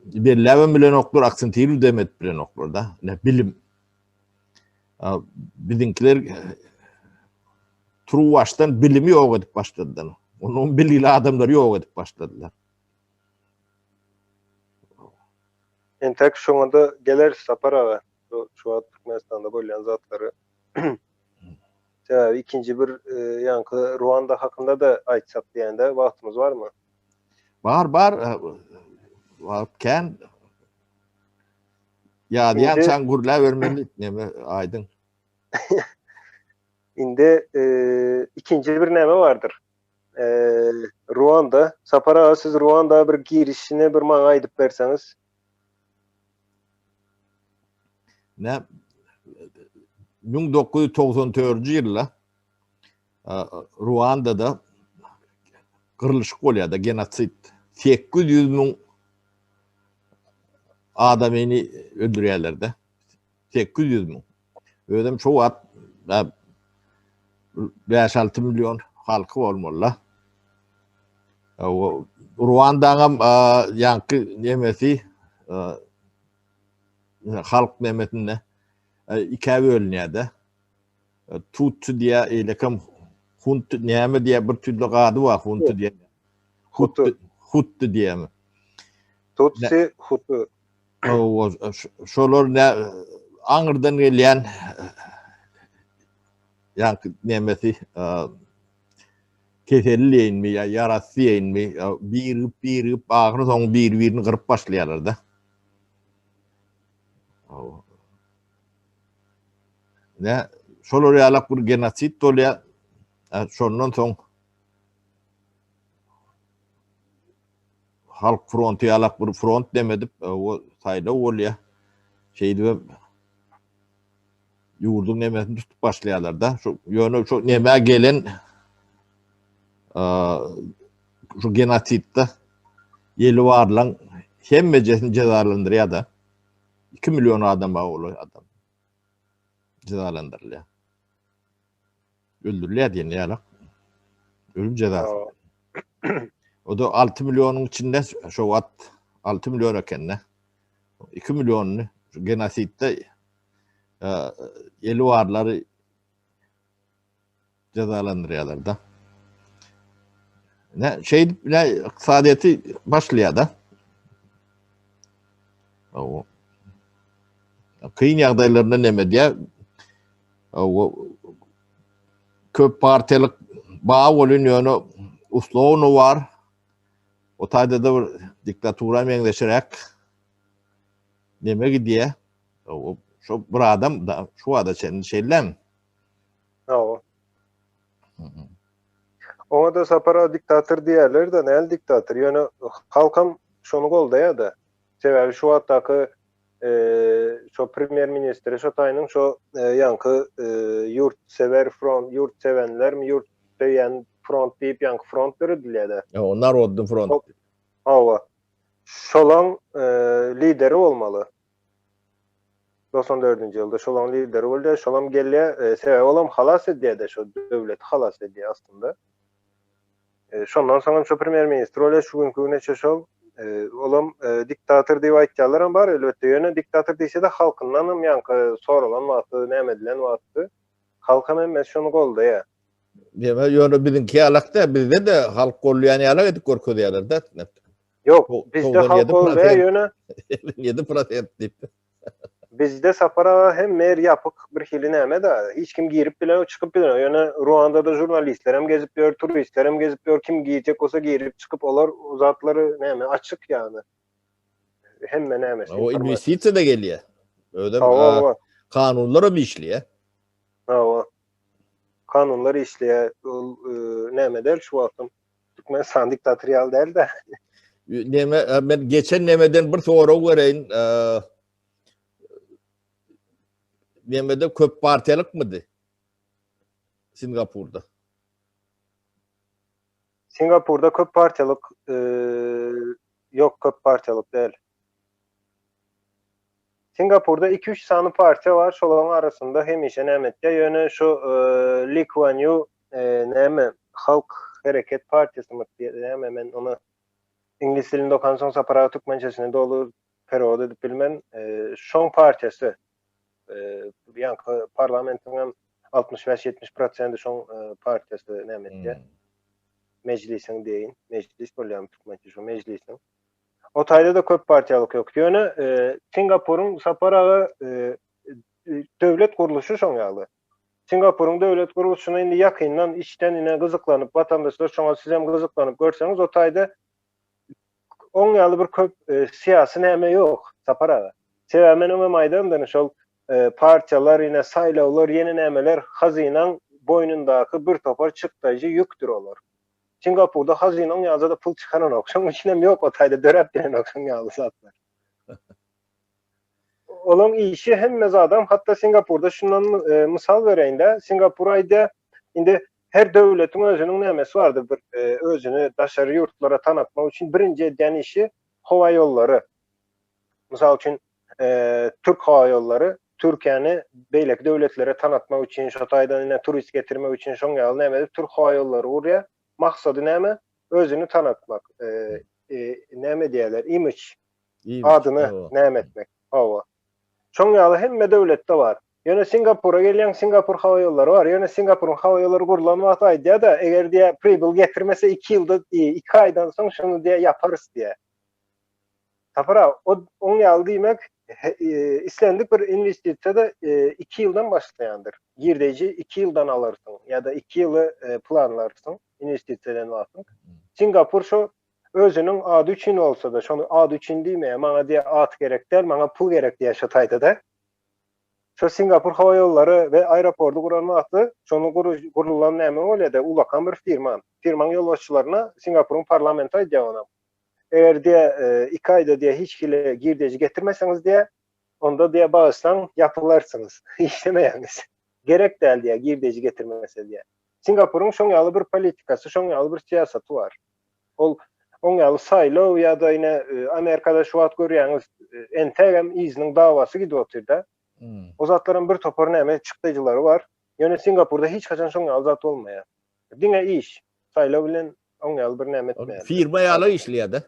belläbem bilenoklar, aksentirip edip bilenoklar-da. Ne bilim. Biziňkiler turuwbaşdan bilimi ýok edip başladylar. Onuň bilimli adamlary ýok edip başladylar. Entek şoňa-da geleris Sapar aga. Şu wagt Türkmenistanda bolýan zatlary. Sebäbi ikinji bir ýaňky Ruanda hakynda-da aýtsak diýende wagtymyz barmy? Bar, bar. Wagt kän. Ýazýançaň gürläbermeli neme aýdyň. Indi ikinji bir näme bardyr. Ruanda. Sapar aga siz Ruanda bir girişini bir maňa aýdyp berseňiz. Ne 1994-nji ýylda Ruandada gyrlyşyk bolýar-da, genosid. 800 müň adamyny öldürýärler-de. 800 müň. Özem şo wagt 5-6 million halky bolmaly-da. Ruandaňam ýaňky nemesi halk nemesinde ikä bölünýär-de. Tutsi diýýär, eýlekem Hunt näme diýýär, bir tüýli ady bar Hunti diýen. Hutu. Hutu diýýärmi? Tutsi, Hutu. Şolar ne aňyrdan gelýän ýaňky nemesi keseli diýeýinmi ýa ýarasy diýeýinmi, birigip birigip ahyry soň bir-birini gyryp başlaýarlar-da. Ne şolar ýalak bir genosid bolýar. Şondan soň Halk fronty ýalak bir front demedip, o saýlaw bolýar. Şeýdibem ýurduň nemesini tutup başlaýarlar-da. Şu ýöne şu nemä gelen şu genosidde ýeli barlaň hemmejesini jezalandyrýar-da. 2 million adam bar ol adam jezalandyrylýar. Öldürilýär diýen ýalak. Ölüm jezasy. O da 6 millionyň içinde şo wagt 6 million ekende. 2 millionyny genosidde eli barlary jezalandyrýarlar da. Ne şeýdip ne ykdysadyýeti başlaýar da. O kyn ýagdaýlarynda näme diýär? O köp partiýalyk bar bolun ýöne uslovno bar. O taýda da bir diktatura meňzeşiräk neme gidýär. O şo bir adam da şu wada çenli şeýlem. Hawa. Oňa-da Sapar aga diktator diýerler-de, näl diktator? Ýöne halkam şony goldaýar-da. Sebäbi şu wagtdaky şo premýer ministri şo taýynyň şo ýaňky ýurt sewer front, ýurt sewenlermi, ýurt söýýän front diýip ýaňky front döredilýär-de. Hawa, narodny front. Hawa. Şolaň lideri bolmaly. 94-nji ýylda şolaň lideri bolýar, şolam gelýär, e, sebäbi olam halas edýär-de, şo döwleti halas edýär aslynda. E, şondan soň hem şo premýer-ministr bolýar, şu günki güne çe şol, e, olam e, diktator diýip aýtýarlaram bar, elbetde, ýöne diktator diýse-de halkyndanam ýaňky soralan wagty, näme edilen wagty halkam hemmesi şony goldaýar. Diýme, ýöne biziňki ýalak däl, bizde-de halk golýan ýalak edip görkezýärler-dä. Ýok, bizde halk goldaýar ýöne 7% diýip. Bizde Sapar aga hemme ýer ýapyk bir hili näme-de, hiç kim girip bilenok, çykyp bilenok. Ýöne Ruandada žurnalistler hem gezip ýör, turistler hem gezip ýör, kim girjek bolsa girip çykyp, olar o zatlary näme açyk ýagny. Hemme nämesi. O inwestisiýa-da gelýär. Özem kanunlar hem işleýär. Hawa. Kanunlar işleýär. Ol näme däl şu wagtym. Türkmenistan diktator ýaly däl-de. Neme, men geçen nemeden bir sorag bereýin. Nemede köp partiýalykmydy? Singapurda. Singapurda köp partiýalyk ýok, köp partiýalyk däl. Singapurda iki-üç sany partiýa bar, şolaryň arasynda hemişe näme etýär, ýöne şu Li Kuan Ýu näme Halk hereket partiýasymy näme men ony iňlis dilinde okansoň Sapar aga türkmençesini doly perewod edip bilmen, şoň partiýasy ýaňky parlamentiň hem 65-70 prosendi şoň partiýasy näme etýär. Mejlisiň deýin, mejlis bolýarmy türkmençe şu mejlisiň. O taýda-da köp partiýalyk ýok. Ýöne Singapuryň Sapar aga döwlet gurluşy şoň ýaly. Singapuryň döwlet gurluşyna indi ýakyndan içden ine gyzyklanyp watandaşlar şoňa sizem gyzyklanyp görseňiz o taýda oň ýaly bir köp syýasy näme ýok Sapar aga. Sebäbi men öňem aýdamdyn şol partiýalar ine saýlawlar ýene nämeler hazynaň boýnundaky bir topar çykdaýjy ýükdür olar. Singapurda hazynaň ýalyja-da pul çykaranok. Şonuň üçin hem ýok o taýda döräp bilenok şoň ýaly zatlar. Olaň işi hemme zadam hatda Singapurda şundan mysal bereýin-de, Singapur aýdýar, indi her döwletiň özüniň nämesi bardyr bir özüni daşary ýurtlara tanatmak üçin birinji edýän işi howa ýollary. Mysal üçin, Türk howa ýollary Türkiýäni beýleki döwletlere tanatmak üçin, şo taýdan ine turist getirmek üçin şoň ýaly näme edip Türk howa ýollary gurýar. Maksady näme? Özüni tanatmak. Näme diýýärler? Image. Adyny näme etmek. Hawa. Şoň ýaly hemme döwletde bar. Ýöne Singapura gelýäň, Singapur howa ýollary bar. Ýöne Singapuryň howa ýollary gurlan wagty aýdýar-da, eger diýýär pribyl getirmese 2 ýylda, 2 aýdan soň şuny diýýär ýaparys diýýär. Sapar aga, o oň ýaly diýmek, islendik bir inwestisiýada 2 ýyldan başlaýandyr. Girdeji 2 ýyldan alarsyň ýa-da 2 ýyly planlarsyň inwestisiýa eden wagtyň. Singapur şo özüniň ady üçin bolsa-da, şony ady üçin diýmeýär, maňa diýýär at gerek däl, maňa pul gerek diýýär şo taýda-da. Şo Singapur howa ýollary we aeroporty guran wagty şony gurulan näme bolýar-da, ullakan bir firma. Firmaň ýolbaşçylaryna Singapuryň parlamenti aýdýar onam. Eger diýe iki aýda diýe hiç hili girdeji getirmeseňiz diýe, onda diýe bagyşlaň ýapylarsyňyz, işlemeýäňiz. Gerek däl diýe girdeji getirmese diýe. Singapuryň şoň ýaly bir politikasy, şoň ýaly bir syýasaty bar. Ol oň ýaly saýlaw ýa-da ine Amerikada şu wagt görýäňiz entegem yzynyň dawasy gidip otyr-da. O zatlaryň bir topar näme çykdajylary bar. Ýöne Singapurda hiç haçan şoň ýaly zat bolmaýar. Diňe iş, saýlaw bilen Oň ýaly bir näme etmeýär. Firma ýaly işleýär-de.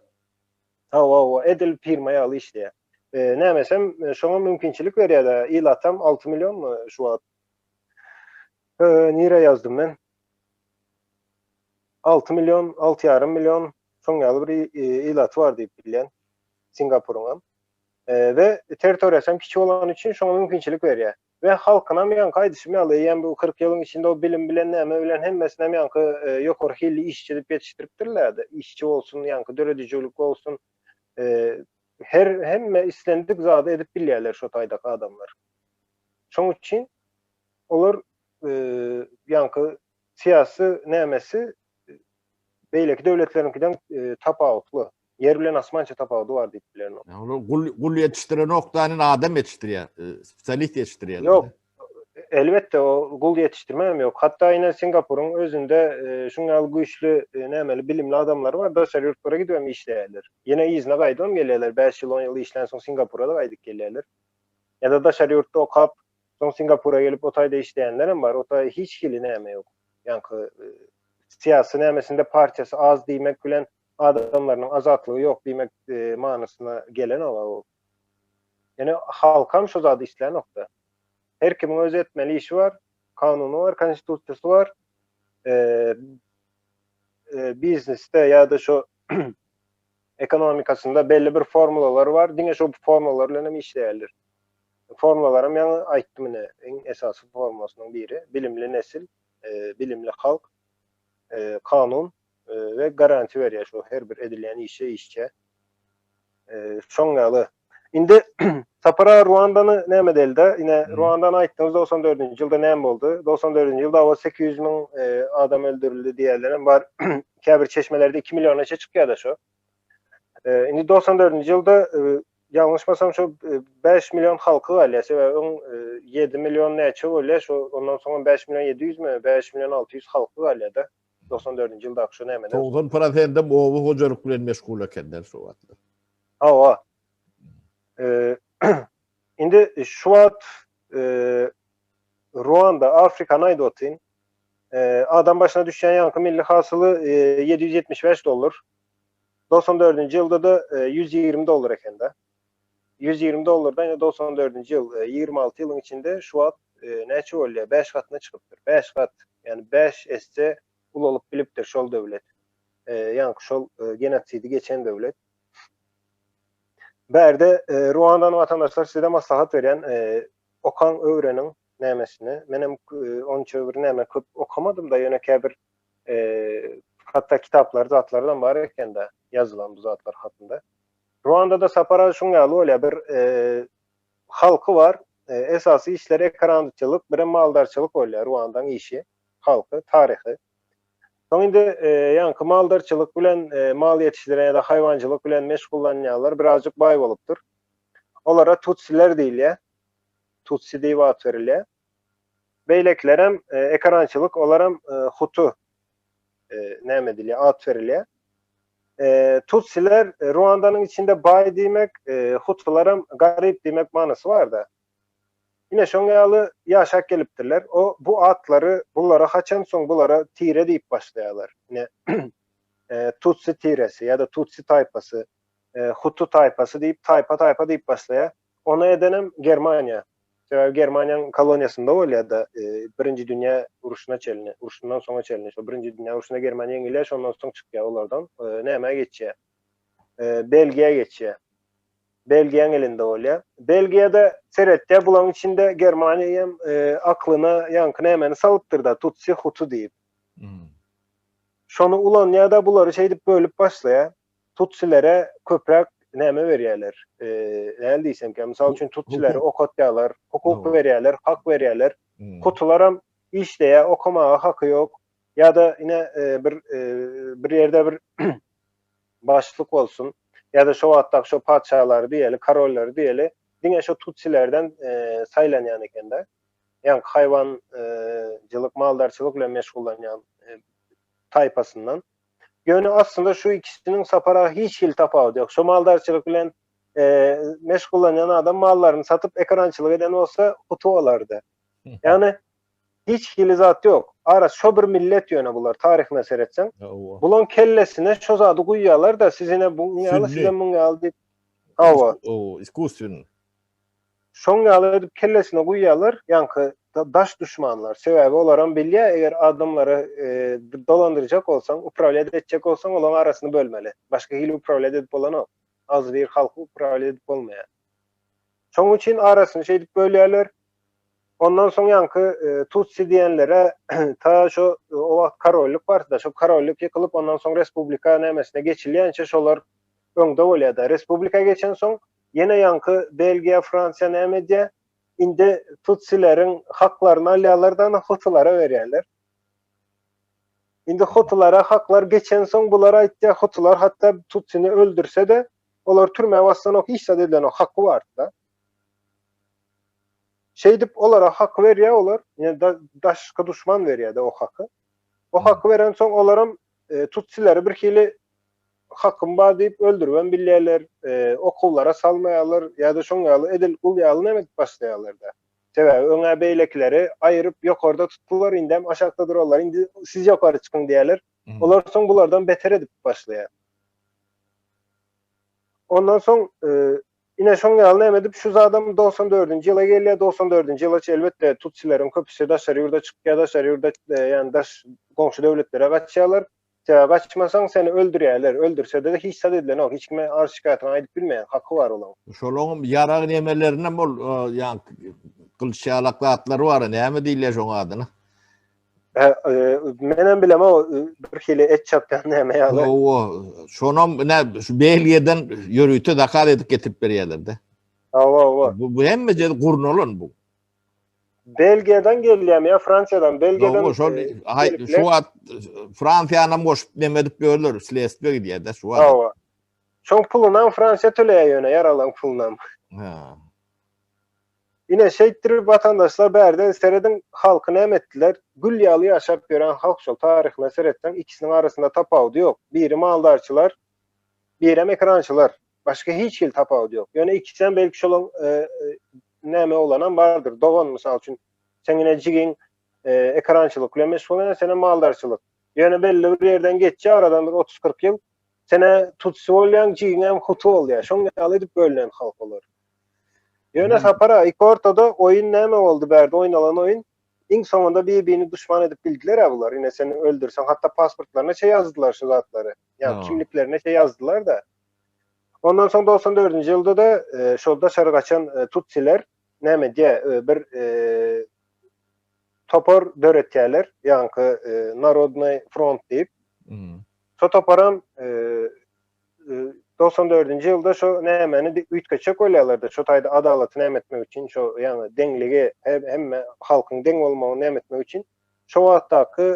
Hawa, hawa, edil firma ýaly işleýär. E, nämesem e, şoňa mümkinçilik berýär-de, ilatam 6 millionmy şu wagt? E, nirä ýazdym men? 6 million, 6,5 million şoň ýaly bir e, ilaty bar diýip bilýän Singapuryň hem. E, we territoriýasy hem kiçi bolany üçin şoňa mümkinçilik berýär. We halkynam ýaňky aýdyşym ýaly eýýäm bu 40 ýylyň içinde o bilim bilen näme bilen hemmesinem ýaňky ýokary hilli işçi edip ýetişdiripdirler-de. Işçi bolsun, ýaňky döredijilik bolsun, her hemme islendik zady edip bilýärler şo taýdaky adamlar. Şoň üçin olar ýaňky syýasy nämesi beýleki döwletleriňkiden tapawutly. Ýer bilen asmança tapawudy bar diýip bilerin. Olar gul gul ýetişdirenok da adam ýetişdirýär, spesialist ýetişdirýärler. Ýok. Elbetde o gul ýetişdirme hem ýok. Hatda ine Singapuryň özünde şuň ýaly güýçli nämeli bilimli adamlar bar, daşary ýurtlara gidip hem işleýärler. Ýene yzyna gaýdyp hem gelýärler. 5 ýyl, 10 ýyl işlän soň Singapura-da gaýdyp gelýärler. Ýa-da daşary ýurtda okap, soň Singapura gelip o taýda işleýänler hem bar. O taý hiç hili näme ýok. Ýaňky syýasy nämesinde partiýasy az diýmek bilen adamlarynyň azatlygy ýok diýmek manysyna gelenok-a o. Ýöne halkam şo zady islänok-da. Her kimiň öz etmeli işi bar, kanuny bar, konstitusiýasy bar. biznesde ýa-da şo ekonomikasynda belli bir formulalar bar, diňe şo formulalar bilen hem işleýärler. Formulalaram ýaňy aýtdym ine, iň esasy formulasynyň biri, bilimli nesil, bilimli halk, kanun we garantiýa berýär şo her bir edilýän işe, işçä. Şoň ýaly. Indi Sapar aga Ruandany näme edeli-de? Ine, Ruandany aýtdyňyz 94-nji ýylda näme boldy? 94-nji ýylda oba 800 müň adam öldürildi diýýärlerem bar. Käbir çeşmelerde 2 milliona çe çykýar-da şo. Indi 94-nji ýylda ýalňyşmasam şo 5 million halky galýar. Sebäbi öň 7 million näçe bolýar, şo ondan soňam 5 million 700 mi, 5 million 600 halky galýar-da. 94-nji ýyldaky şo nämeden. 90 prosendem oba hojalyk bilen meşgul ekenler şo wagtlar. Hawa. Indi şu wagt Ruanda, Afrikany aýdyp otyryn. Adam başyna düşýän ýaňky milli hasyly 775 dollar. 94-nji ýylda-da 120 dollar eken-de. 120 dollardan indi 94-nji ýyl, 26 ýylyň içinde şu wagt näçe bolýar? 5 gatyna çykypdyr. 5 gat, ýagny 5 esse ulalyp bilipdir şol döwlet. Ýaňky şol genosidi geçen döwlet. Bärde Ruandanyň watandaşlary size maslahat berýän, okaň, öwreniň nämesini. Menem onça bir näme köp okamadym-da, ýöne käbir hatda kitaplar, zatlardan bar eken-de ýazylan bu zatlar hakynda. Ruandada Sapar aga şuň ýaly bolýar, bir halky bar, esasy işleri ekerançylyk, birem maldarçylyk bolýar Ruandaň işi, halky, taryhy. Soň indi ýaňky maldarçylyk bilen, mal ýetişdiren ýa-da haýwançylyk bilen meşgullanýanlar birazjyk baý bolupdyr. Olara tutsiler diýilýär. Tutsi diýip at berilýär. Beýlekilerem ekerançylyk, olaram hutu näme edilýär, at berilýär. Tutsiler Ruandanyň içinde baý diýmek, hutularam garyp diýmek manysy bar-da. Ine şoň ýaly ýaşap gelipdirler. O bu atlary bulara haçan soň bulara tire diýip başlaýarlar. Ine Tutsi tiresi ýa-da Tutsi taýpasy, Hutu taýpasy diýip taýpa-taýpa diýip başlaýar. Ony edenem Germaniýa. Sebäbi Germaniýanyň koloniýasynda bolýar-da, Birinji dünýä urşuna çenli, urşundan soňa çenli. Şo Birinji dünýä urşunda Germaniýa ýeňilýär, şondan soň çykýar olardan. Nämä geçýär? Belgiýa geçýär. Belgiýaň elinde bolýar. Belgiýada seretýär, bularyň içinde Germaniýa hem aklyna ýaňky nämeni salypdyr-da, tutsi, hutu diýip. Şony ulanýar-da, bulary şeýdip bölüp başlaýar. Tutsilere köpräk näme berýärler? Näl diýsemkä, mysal üçin tutsileri okatýarlar, hukuk berýärler, hak berýärler. Hutularam işleýär, okamaga haky ýok. Ýa-da ine bir bir ýerde bir başlyk bolsun ýa-da şo wagtdaky şo patyşalary diýeli, korollary diýeli, diňe şo tutsilerden saýlanýan eken-de. Ýaňky haýwançylyk, maldarçylyk bilen meşgullanýan taýpasyndan. Ýöne aslynda şu ikisiniň Sapar aga hiç hili tapawudy ýok. Şo maldarçylyk bilen meşgullanýan adam mallaryny satyp ekerançylyk eden bolsa hutu bolardy. Ýagny hiç hili zat ýok. Ara şo bir millet ýöne bular taryhyna seretseň. Bulaň kellesine şo zady guýýarlar-da siz ine buň ýaly sizem muň ýaly diýip. Hawa. Iskusstwennyi. Şoň ýaly edip kellesine guýýarlar, ýaňky daş duşmanlar. Sebäbi olaram bilýär, eger adamlary dolandyrjak bolsaň, uprawlýat etjek bolsaň, olaň arasyny bölmeli. Başga hili uprawlýat edip bolanok. Agzybir halky uprawlýat edip bolmaýar. Şoň üçin arasyny şeýdip bölýärler. Ondan soň ýaňky tutsi diýenlere ta şo o wagt korollyk bardy-da, şo korollyk ýykylyp, ondan soň respublika nämesine geçilýänçä şolar öňde bolýar-da. Respublika geçensoň Ýene ýaňky Belgiýa, Fransiýa näme edýär? Indi tutsileriň haklaryny alýarlar-da, ony hutulara berýärler. Indi hutulara haklar geçensoň bular aýtýar, hutular hatda tutsini öldürse-de, olar türmä bassanok, hiç zat edilenok, haky bar-da. Şeýdip olara hak berýär olar, ýa daşky duşman berýär-de o haky. O haky berensoň olaram tutsileri birhili hakym bar diýip öldüribem bilýärler, okuwlara salmaýarlar ýa-da şoň ýaly edil gul ýaly näme edip başlaýarlar-da. Sebäbi öň-ä beýlekileri aýyryp ýokarda tutdular, indem aşakda durarlar, indi siz ýokary çykyň diýýärler. Olar soň bulardan beter edip başlaýar. Ondan soň. Ine şoň ýaly näme edip şu zadam 94-nji ýyla gelýär. 94-nji ýyla elbetde tutsileriň köpüsi daşary ýurda çykýar, daşary ýurda ýani daş goňşy döwletlere gaçýarlar. Sebäbi gaçmasaň seni öldürýärler. Öldürsede-de hiç zat edilenok. Hiç kime arz şikaýatyňy aýdyp bilmeýäň. Haky bar olaň. Şolaňam ýarag nemelerinem ol ýaňky gylyç ýalak zatlary bar, näme diýilýär şoň adyna? Menem bilemok, bir hili et çapýan näme ýaly. Hawa, şonam ine şu Belgiýadan ýörite zakaz edip getirip berýärler-de. Hawa, hawa. Bu hemme ýeri gurnalan bu. Belgiýadan gelýärmi ýa Fransiýadan? Belgiýadan. Hawa, şol şu wagt Fransiýanam goşup neme edip ýörler, sledstwe gidýär-de şu wagt. Hawa. Şoň pulunam Fransiýa töleýär ýöne, ýaralaň pulunam. Ha. Ine şeýtdirip watandaşlar bärden serediň halky näme etdiler? Gül ýaly ýaşap ýören halk şol taryhyna seretseň ikisiniň arasynda tapawudy ýok. Biri maldarçylar, birem ekrançylar. Başga hiç hili tapawudy ýok. Ýöne ikisem belki şolaň näme bolanam bardyr. Dogan mysal üçin seň ine jigiň ekrançylyk bilen meşgullanýar, senem maldarçylyk. Ýöne belli bir ýerden geçýär aradan bir 30-40 ýyl. Senä tutsi bolýaň, jigiňem hutu bolýar. Şoň ýaly edip bölünen halk olar. Ýöne Sapar aga, iki ortada oýun näme boldy bärde oýnalan oýun? Iň soňunda bir-birini duşman edip bildiler-ä bular. Ine seni öldürseň, hatda pasportlaryna çe ýazdylar şu zatlary. Ýa kimliklerine çe ýazdylar-da. Ondan soň 94-nji ýylda-da e, şol daşary gaçan e, tutsiler näme diýä e, bir topar döretýärler, ýaňky Narodnyý front diýip. Şo toparam 94-nji ýylda şo nämäni üýtgetjek bolýarlar-da, şo taýda adalaty näme etmek üçin, şo ýaňy deňligi, hemme halkyň deň bolmagyny näme etmek üçin şo wagtdaky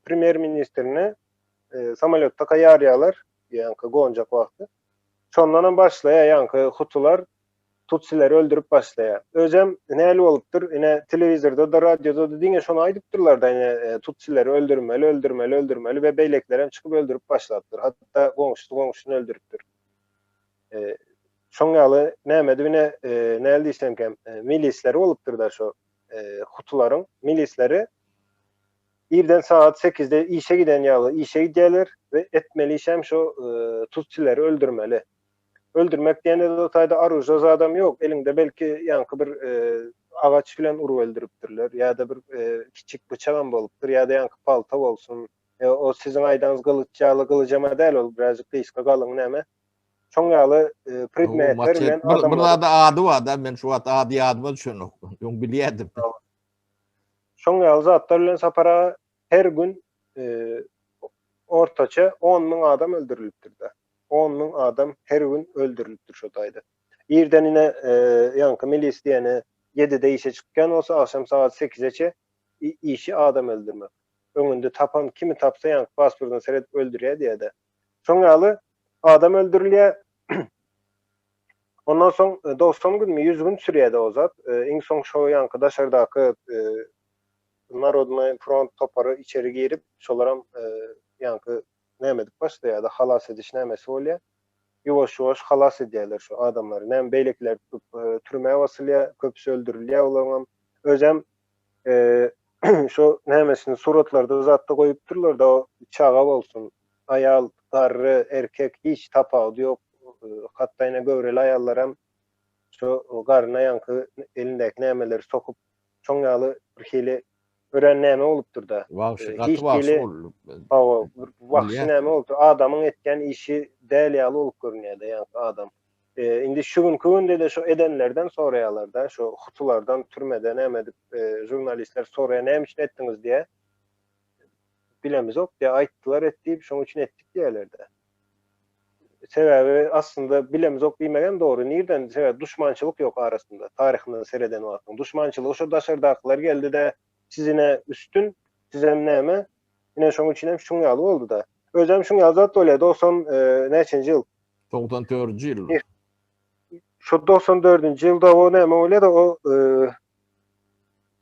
premýer-ministrini samolýotda ýarýarlar, ýaňky gonjak wagty. Şondanam başlaýar ýaňky hutular tutsileri öldürip başlaýar. Özem näli bolupdyr, ine telewizorda-da, radioda-da diňe şony aýdypdyrlar-da, ine e, tutsileri öldürmeli, öldürmeli, öldürmeli we beýlekilerem çykyp öldürip başlapdyr. Hatda goňşusy goňşusyny öldüripdir. E, şoň ýaly näme edip ine e, näli diýsemkem, e, milisleri bolupdyr-da şo e, hutularyň milisleri irden sagat 8-de işe giden ýaly işe gidýärler we etmeli işem şo e, tutsileri öldürmeli. Öldürmek diýende-de o taýda aruža zadam ýok. Eliňde belki ýaňky bir agaç bilen urup öldüripdirler ýa-da bir kiçjik pyçagam bolupdyr ýa-da ýaňky palta bolsun. O siziň aýdanyňyz gylyç ýaly gylyjam-a däl ol birazjyk gysga galyň näme. Şoň ýaly predmetler bilen adamlary. Bir zada ady bar-da, men şu wagt ady ýadyma düşenok. Öň bilýärdim. Şoň ýaly zatlar bilen Sapar aga her gün ortaça on müň adam öldürilipdir-de. On müň adam her gün öldürilipdir şo taýda. Irden ine ýaňky milis diýeni ýedide işe çykýan bolsa, agşam sagat sekizeçe işi adam öldürmek. Öňünde tapan kimi tapsa ýaňky pasportyna seredip öldürýär diýýär-de. Şoň ýaly adam öldürilýär. Ondan soň 90 günmi, 100 gün sürýär-de o zat. Iň soň şo ýaňky daşardaky Narodnyý front topary içeri girip, şolaram ýaňky näme edip başlaýar-da, halas ediş nämesi bolýar. Ýuwaş-ýuwaş halas edýärler şu adamlary. Näme beýlekiler tutup türmä basylýar, köpüsi öldürilýär olaryňam. Özem şo nämesini suratlarda zatda goýupdyrlar-da, o çaga bolsun, aýal, garry, erkek hiç tapawudy ýok. Hatda ine göwreli aýallaram şo garnyna ýaňky elindäki nämeleri sokup Şoň ýaly bir hili örän näme bolupdyr-da. Wagşy, gaty wagşy boldy. Hawa, bir wagşy näme bolupdyr. Adamyň etýän işi däl ýaly bolup görünýär-de, ýaňky adam. Indi şu günki günde-de şo edenlerden soraýarlar-da, şo hutulardan türmede näme edip, žurnalistler soraýar, näme üçin etdiňiz diýýär. Bilemizok diýýär, aýtdylar et diýip, şoň üçin etdik diýýärler-de. Sebäbi aslynda bilemzok diýmegem dogry. Nirden? Sebäbi duşmançylyk ýok arasynda. Taryhyndan sereden wagtyň. Duşmançylygy şo daşardakylar geldi-de, siz ine üstün, sizem näme? Ine şoň üçinem şuň ýaly boldy-da. Özem şuň ýaly zat bolýar. 90 näçenji ýyl? 94-nji ýyl. Şo 94-nji ýylda o näme bolýar-da, o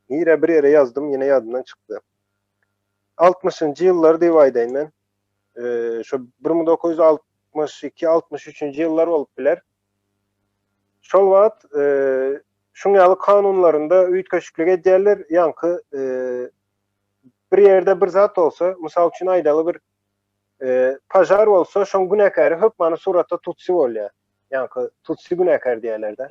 nirä bir ýere ýazdym, ýene ýadymdan çykdy. 60-njy ýyllar diýip aýdaýyn men. Şo 1962, 63-nji ýyllar bolup biler. Şol wagt şuň ýaly kanunlarynda üýtgeşiklik edýärler, ýaňky bir ýerde bir zat bolsa, mysal üçin aýdaly bir pažar bolsa, şoň günäkäri hökmany suratda tutsi bolýar. Ýaňky tutsi günäkär diýýärler-de.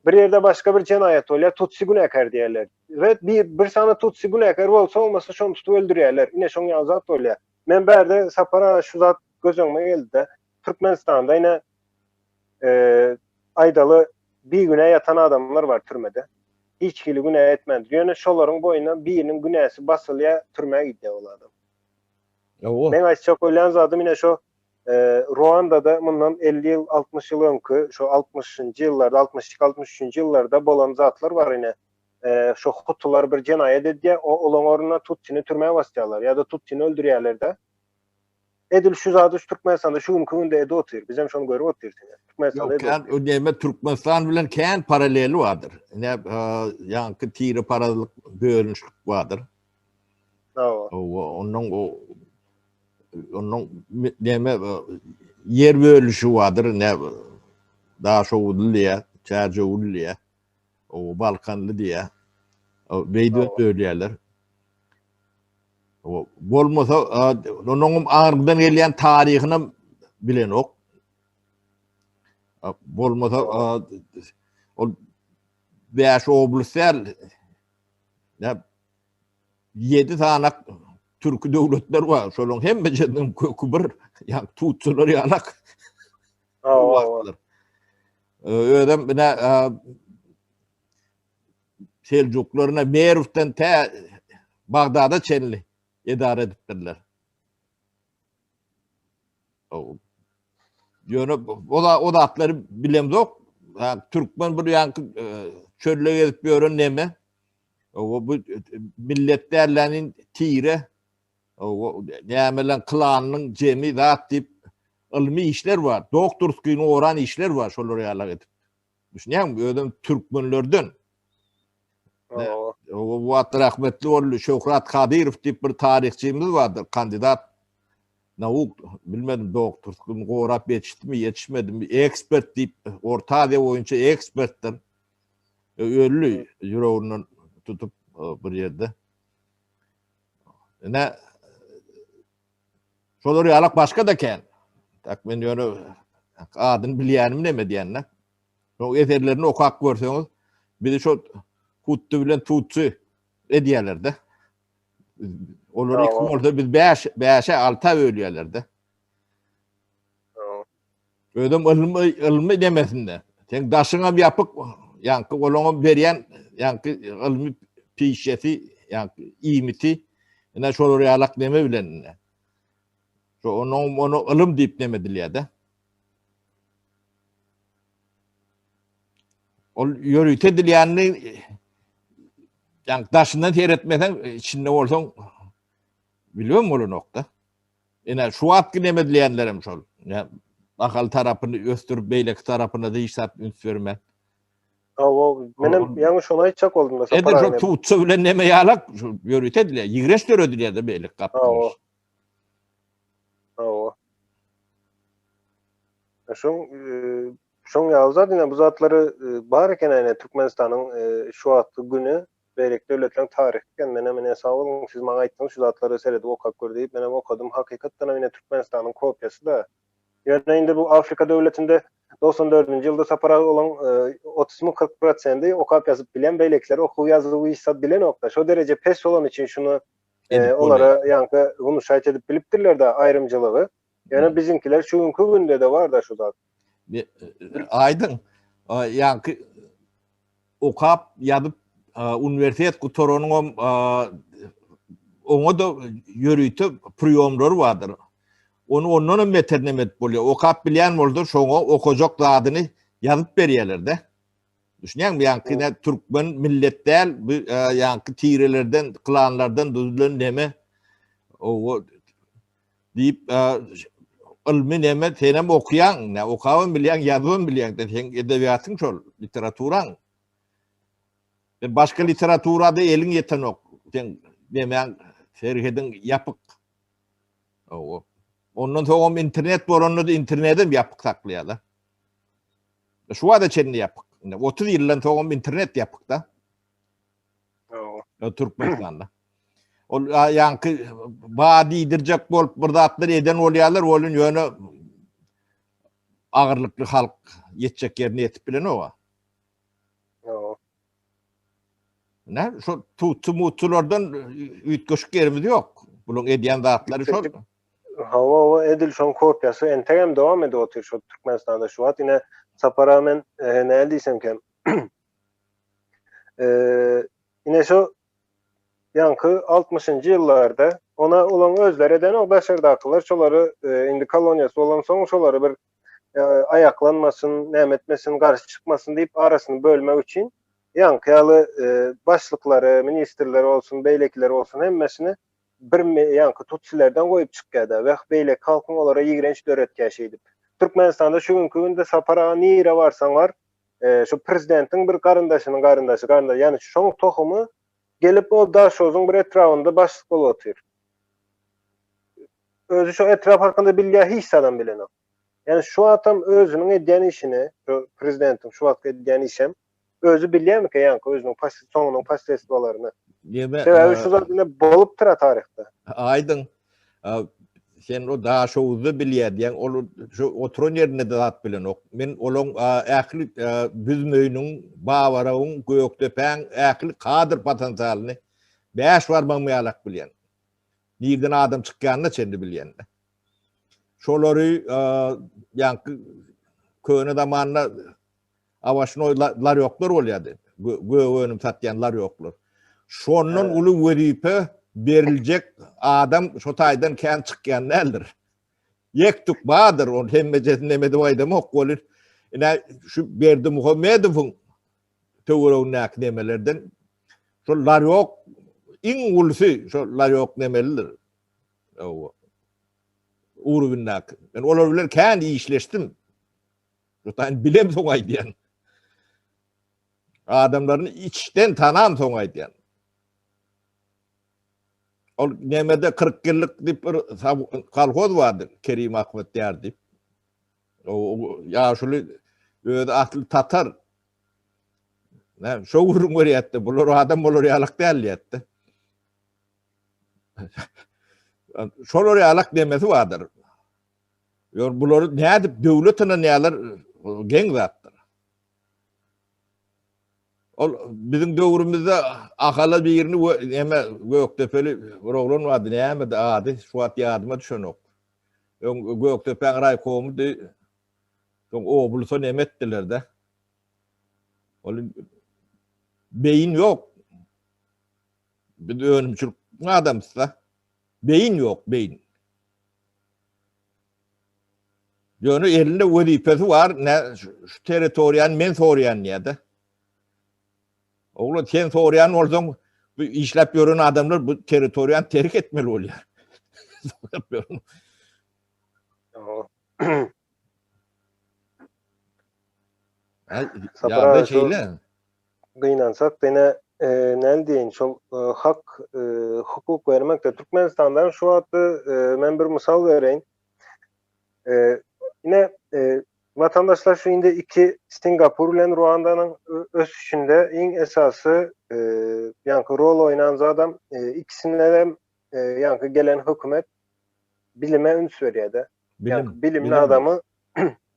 Bir ýerde başga bir jenaýat bolýar, tutsi günäkär diýýärler. We bir bir sany tutsi günäkär bolsa bolmasa şony tutup öldürýärler. Ine şoň ýaly zat bolýar. Men bärde Sapar aga şu zat göz öňüme geldi-de. Türkmenistanda ine aýdaly bigünä ýatan adamlar bar türmede. Hiç hili günä etmändir. Ýöne şolaryň boýnuna biriniň günäsi basylýar, türmä gidýär ol adam. Meň aýtjak bolýan zadym ine şo Ruandada mundan 50 ýyl, 60 ýyl öňki, şo 60-njy ýyllarda, 62, 63-nji ýyllarda bolan zatlar bar ine. Şo hutular bir jenaýat edýär, olaň ornuna tutsini türmä basýarlar ýa-da tutsini öldürýärler-de. Edil şu zady şu Türkmenistanda şu günki günde edip otyr. Bizem şony görüp otyrys ine. Türkmenistanda edip otyr. Ýok, näme Türkmenistan bilen kän paraleli bardyr. Ine, ýaňky tire parazlyk bölünişlik bardyr. Hawa. Hawa, ondan o ondan näme ýer bölünişi bardyr, ne Daşoguzly diýä, Çärjewli diýä, o Balkanly diýä. Beýdip bölýärler. Bolmasa, onuň aňyrdan gelýän taryhynam bilenok. Bolmasa, ol bäş oblast däl, ýedi sanak türki döwletler bar. Şolaryň hemmesiniň köki bir, ýa tutsalar ýalak. Özem ine Seljuklaryna Merwden tä Bagdada çenli edara edipdirler. Ýöne o o zatlary bilemzok. Türkmen bir ýaňky e, çölde gezip ýören neme? O bu e, millet dällänin tire o nämelen klanynyň jemi zat diýip ylmy işler bar. Doktorskini oran işler bar şolar ýalak edip. Düşünýäňmi? Özem türkmenlerden. O wagt rahmetli boldy. Şöhrat Kadyrow diýip bir taryhçymyz bardy, kandidat nauk, bilmedim doktorlygyny gorap ýetişdimi, ýetişmedimi, ekspert diýip, Orta Aziýa boýunça ekspertdir. Öldi ýüreginden tutup bir ýerde. Ine Şolar ýalak başga-da kän. Tak men ýöne adyny bilýänim neme diýende. Şo eserlerini okap görseňiz, bizi şo Hutty bilen Tutsi edýärler-de. Olar iki bolsa biz 5, 5-e 6-a bölýärler-de. Özem ylmy ylmy demesinde. Sen daşyňam ýapyk, ýaňky olaňam berýän ýaňky ylmy pişesi, ýaňky iýmiti ine şolar ýalak neme bilen ine. Şo onuň ony ylym diýip neme edilýär-de. Ol ýörite edilýänini ýaňky daşyndan seretmeseň, içinde bolsaň bilibem bolanok-da. Ine şu wagtky neme edilýänlerem şol. Ine Ahal tarapyny ösdürip beýleki tarapyna da hiç zat üns bermän. Hawa, menem ýaňy şony aýtjak boldum da Sapar Edil şo tutsa bilen neme ýalak şu ýörite edilýär. Ýigrenç döredilýär-de beýleki gapdal. Hawa. Hawa. Şoň şoň ýaly zat ine bu zatlary bar eken ine Türkmenistanyň şu wagtky güni Beýleki döwletleriň taryhy eken menem ine sag boluň siz maňa aýtdyňyz şu zatlary seredip okap gör diýip menem okadym hakykatdanam ine Türkmenistanyň kopiýasy da ýöne indi bu Afrika döwletinde 94 dördünji ýylda Sapar aga olaň 30 my 40 prosendi okap ýazyp bilýän beýlekiler okuw ýazuwy hiç zat bilenokda şo dereje pes bolany üçin şuny olara ýaňky wnuşaýt edip bilipdirler-de aýrymjylygy ýöne biziňkiler şu günki günde-de bar-da şu zat. Aýdyň ýaňky okap ýazyp uniwersitet gutaranyňam oňa-da ýörite priýomlary bardyr. Ony ondan hem beter neme edip bolýar. Okap bilýän bolsa şoňa okajak zadyny ýazyp berýärler-de. Düşünýäňmi? Ýaňky ne türkmen millet däl, bu ýaňky tirelerden, klanlardan düzülen neme. O diýip ylmy neme senem okýaň, ne okabam bilýäň, ýazybam bilýäň, seň edebiýatyň şol, literaturaň. Sen başga literaturada eliň ýetenok. Sen nemäň serhediň ýapyk. Owo. Ondan soňam internet bolanda da internedem ýapyk saklaýarlar. Şu wagta çenli ýapyk. Indi 30 ýyldan soňam internet ýapyk-da. Türkmenistanda. Ol ýaňky ba diýdirjek bolup bir zatlar eden bolýarlar, bolun ýöne. Agyrlykly halk ýetjek ýerine ýetip bilenok-a. Ýok. Nä, şo tutsu-mutsulardan üýtgeşik ýerimiz ýok. Bularyň edýän zatlary şol. Hawa, hawa, edil şoň kopiýasy entegem dowam edip otyr şo Türkmenistanda şu wagt. Ine, Sapar aga men näl diýsemkäm. Ine şo ýaňky altmyşynjy ýyllarda ona olaň özleri edenok daşardakylar şolary indi koloniýasy bolansoň şolary bir aýaklanmasyn näme etmesin garşy çykmasyn diýip arasyny bölmek üçin ýaňky ýaly başlyklary ministrleri bolsun beýlekileri bolsun hemmesini bir ýaňky tutsilerden goýup çykýada weh beýleki halkyň olara ýigrenç döretýär şeýdip Türkmenistanda şu günki günde Sapar aga nirä barsaň bar şu prezidentiň bir garyndaşynyň garyndaşy garyndaşy ýagny şoň tohumy gelip o Daşozuň bir etrabynda başlyk bolup otyr. Özi şo etrap hakynda bilýär hiç zadam bilenok. Ýagny şu wagtam özüniň edýän işini şu prezidentiň şu wagtky edýän işem özi bilýärmikä ýaňky özüniň soňunyň posledstwalaryny. Sebäbi şu zat ine bolupdyr-a taryhda. Aýdyň. Sen o Daşoguzda bilýär diýýäň, ol şu oturan ýerinde-de zat bilenok. Men olaň ähli Büzmeýiniň, Babaragyň, Gökdepäň ähli kadr potensialyny bäş barmagym ýalak bilýän. Nirden adam çykýanyna çenli bilýän. Şolary ýaňky köne zamanda Owaşnoý larýoklar bolýardy. Gök önüm satýan larýoklar. Şondan uly wezipe beriljek adam şo taýdan kän çykýan däldir. Ýek-tük bardyr, ony hemmejesini neme edip aýdamok welin, ine şu Berdimuhamedowyň töweregindäki nemelerden şol larýok iň ulusy şol larýok nemelidir. Ugrubindäki. Men olar bilen kän işleşdim. Şutaýyn bilem soň aýdýan. Adamlaryny içden tanam soň aýdýan. Ol nemede 40 ýyllyk diýip bir kolhoz bardy, Kerim Ahmet diýer diýip. O ýaşuly özi asly tatar. Näme, şo gürrüň berýärdi, bular adam bolar ýalak däl diýýärdi. Şolar ýalak demesi bardyr. Ýör bulary nädip döwlet ynanýarlar geň zatdyr. Ol biziň döwrümizde Ahala birini we näme Gökdepeli bir oglan bardy, nämedi ady, şu wagt ýadyma düşenok. Öň Gökdepäň raýkomydy. Soň oblusa neme etdiler-de. Ol beýin ýok. Biz önümçilik adamsy-da. Beýin ýok, beýin. Ýöne elinde wezipesi bar, nä şu territoriýany men sorýan diýýär-de. Oglan sen sorýan bolsaň, bu işläp ýören adamlar bu territoriýany terk etmeli bolýar. Sorap ýören. Ýa-da şeýle. Gynansak ýene näme diýeýin şol hak hukuk bermekde Türkmenistandan şu wagt men bir mysal bereýin. Ine watandaşlar şu indi iki Singapur bilen Ruandanyň ösüşinde iň esasy ýaňky rol oýnan zadam ikisinde hem ýaňky gelen hökümet bilime üns berýär-de. Bilim, bilimli adamy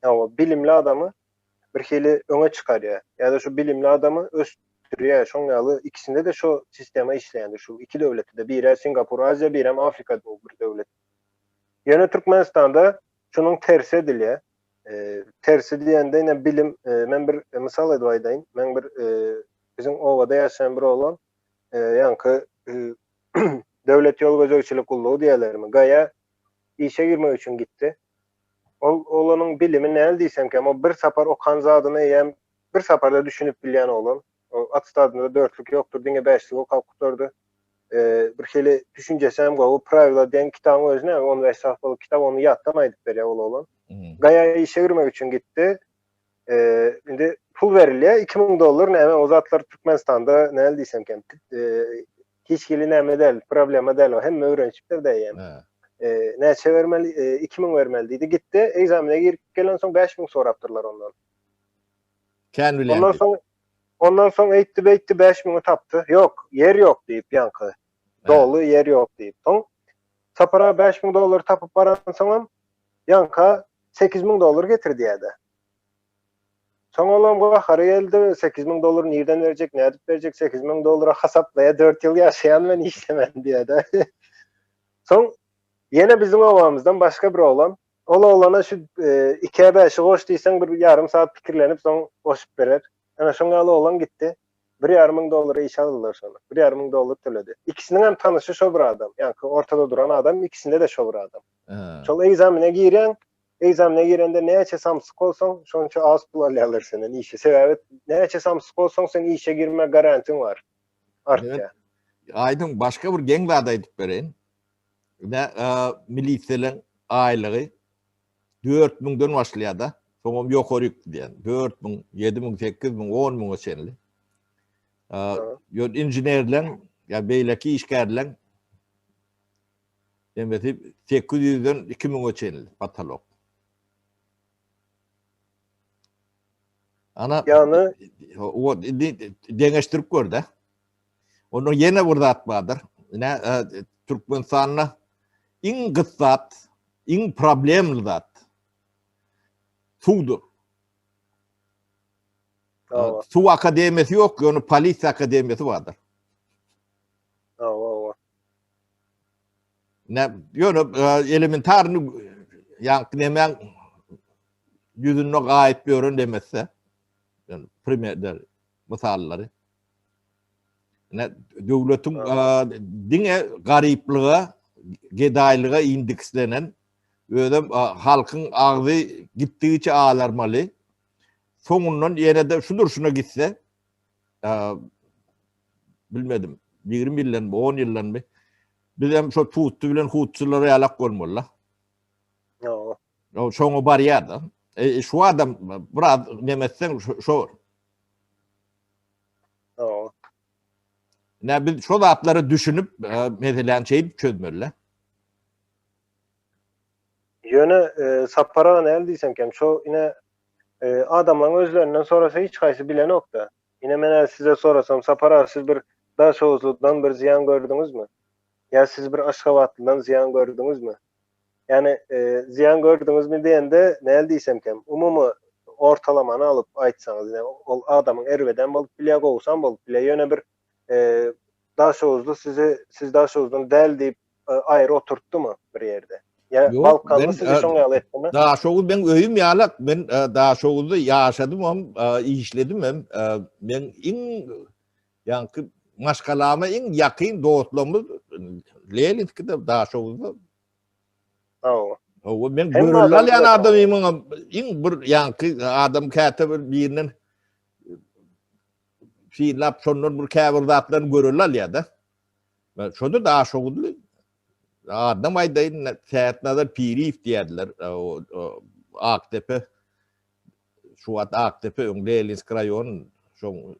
hawa, bilimli adamy bir hili öňe çykarýar. Ýa-da şu bilimli adamy ösdürýär. Şoň ýaly ikisinde-de şu sistema işleýändir. Şu iki döwletde-de. Biri Singapur Aziýa, birem Afrikada bir döwlet. Ýöne Türkmenistanda şunuň tersi edilýär. Tersi diýende ine bilim, men bir mysal edip aýdaýyn. Men bir biziň obada ýaşaýan bir oglan ýaňky Döwlet ýol gözegçilik gullugy diýerlermi, GAÝA işe girmek üçin gitdi. Ol oglanyň bilimi näl diýsemkäm, o bir sapar okan zadyny eýýäm bir saparda düşünip bilýän oglan. O attestadynda dörtlük ýokdur, diňe bäşlik okap gutardy. Bir hili düşünjesi hem gowy. Prawila diýen kitabyň özi näme, on bäş sahypalyk kitap, ony ýatdan aýdyp berýär ol oglan. Gaýa işe girmek üçin gitdi. Indi pul berilýär, 2000 dollar näme, o zatlar Türkmenistanda näl diýsemkäm, Hiç hili näme däl, problema däl o. Hemme öwrenişipdir diýýän. Näçe bermeli? 2000 bermeli diýdi. Gitdi, ekzamene girip gelen soň 5000 sorapdyrlar ondan. Kän bilýän. Ondan soň ondan soň eýtdi beýtdi 5000-i tapdy. Ýok, ýer ýok diýip ýaňky. Doly ýer ýok diýip. Soň Sapar aga 5000 dollar tapyp baransoňam ýaňka. 8000 dollar getir diýýär-de. Soň olam gahary geldi, 8000 dollar nirden berjek, nädip berjek, 8000 dollara hasaplaýar, 4 ýyl ýaşaýan men işlemän diýýär-de. Soň ýene biziň obamyzdan başga bir oglan, ol oglana şu ikä bäşi goş diýseň bir ýarym sagat pikirlenip soň goşup berer. Ana şoň ýaly oglan gitdi. Bir ýarym müň dollara işe aldylar şony. Bir ýarym müň dollar töledi. Ikisiniň hem tanyşy şo bir adam. Ýaňky ortada duran adam ikisinde-de şo bir adam. Şol egzamine girýäň, egzamine girende näçe samsyk bolsaň, şonça az pul alýarlar senden işe. Sebäbi näçe samsyk bolsaň, seň işe girme garantiň bar. Artýar. Aýdyň, başga bir geň zat aýdyp bereýin. Ine, milisiýalaryň aýlygy 4 müňden başlaýar-da, soňam ýokaryk gidýär. 4 müň, 7 müň, 8 müň, 10 müňe çenli. Ýöne inženerleň ýa beýleki işgärleň demesi 800-den 2 müňe çenli patolok. Ana, Ýagny o indi deňeşdirip gör-de. Onda ýene bir zat bardyr. Ine, Türkmenistanda iň gyt zat, iň problemli zat suwdur. Suw akademiýasy ýok, ýöne polisiýa akademiýasy bardyr. Hawa, hawa. Ne, ýöne elementarny ýaňky nemäň ýüzünde gaýyp ýören demetse, ýöne primerler, mysallary. Ne, döwletiň diňe garyplyga, gedaýlyga indekslenen, özem halkyň agzy gitdigiçe alarmaly. Soňundan ýene-de şu durşuna gitse, bilmedim, 20 ýyldanmy, 10 ýyldanmy, bizem şo tutdy bilen hutçylar ýalak bolmaly-la. Ýok. Şoňa barýar-da. E, şu adam biraz neme etseň şo. Ýok. Ne biz şo zatlara düşünip, meseläni şeýdip çözmeli. Ýöne e, Sapar aga näme diýseň kem, şo ine e, adamlaryň özlerinden sorasa hiç haýsy bilenok-da. Ine men häzir size sorasam, Sapar aga siz bir Daşoguzlydan bir zyýan gördüňizmi? Ýa siz bir Aşgabatlydan zyýan gördüňizmi? Ýani e, zyýan gördüňizmi diýende näl diýsemkem, umumy ortalamany alyp aýtsaňyz, ine ol adamyň erbedem bolup bilýär, gowusam bolup bilýär. Ýöne bir e, Daşoguzly sizi siz Daşoguzdan däl diýip aýry oturtdymy bir ýerde? Ýa Balkanly sizi şoň ýaly etdimi? Daşoguz meň öýüm ýalak. Men Daşoguzda ýaşadym hem, işledim hem. Men iň ýaňky maşgalama iň ýakyn dostlarymyz Leninskide, Daşoguzda. Hawa. Hawa, men görelde alýan adamymyň iň bir ýaňky adam käte bir birinden synlap şondan bir käbir zatlaryny görelde alýar-da. Şonda Daşoguzly adynam aýdaýyn, Sähetnazar Piriýew diýerdiler. Akdepe şu wagt Akdepe öň Leninsk raýon şoň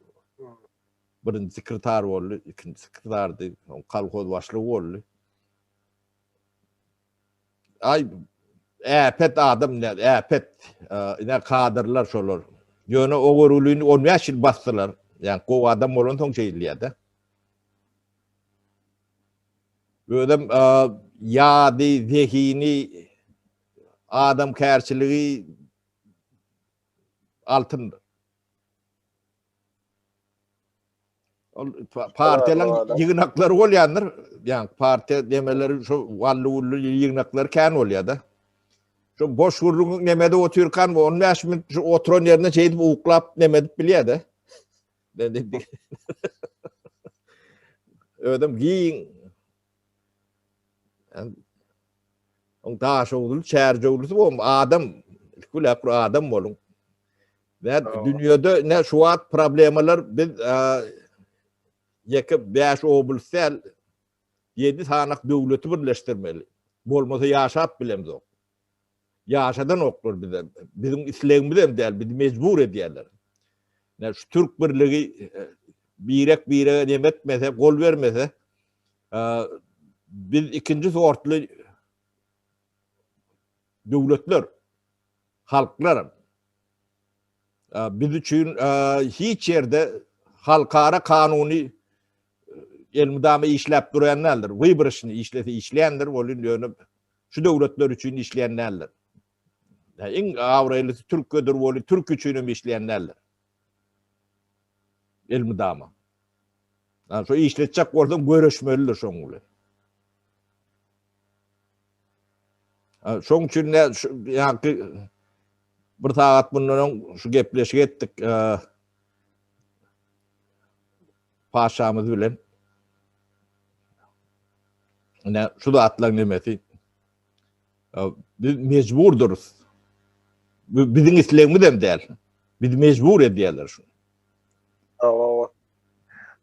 birinji sekretar boldy, ikinji sekretardy, soň kolhoz başlygy boldy. Aý äpet adam ne, äpet ine kadrlar şolar. Ýöne o görgülini 15 ýyl basdylar. Ýa gowy adam bolansoň şeýdilýär-de. Özem ýady, zehini, adamkärçiligi altyndyr. Ol partiýalaryň ýygnaklary bolýandyr. Ýa partiýa demeleri şu wally-wully ýygnaklary kän bolýar-da. Şu boş gürrüň nemede otyrkan 15 minut şu oturan ýerinde şeýdip uklap neme edip bilýär-de. Özem giň Oň Daşoguzly, Çärjewlisi bom adam, ilki bir adam boluň. Ne dünýede ne şu wagt problemalar biz ýeke 5 oblast däl, 7 sanak döwleti birleşdirmeli. Bolmasa ýaşap bilemzok. Ýaşadanoklar bize. Biziň islegimiz hem däl, bizi mejbur edýärler. Ne şu türk birligi e, birek birege nem etmese, gol bermese, e, biz ikinji sortly döwletler, halklar e, biz üçin hiç ýerde halkara kanuny elmydama işläp duran däldir. Wybryşny işlese işleýändir, bolun ýöne Şu döwletler üçin işleýän däldir. Iň abraýlysy türkgedir weli türk üçin hem işleýän däldir. Elmydama. Yani şo işletjek bolsaň göreşmelidir şoň bilen. Şoň üçin ne ýa-ki bir sagat mundan öň şu gepleşik etdik. Paşamyz bilen. Ine şu zatlaryň nemesi. Biz mejburdyrys. Bu biziň islegimiz hem däl. Bizi mejbur edýärler şunu. Hawa.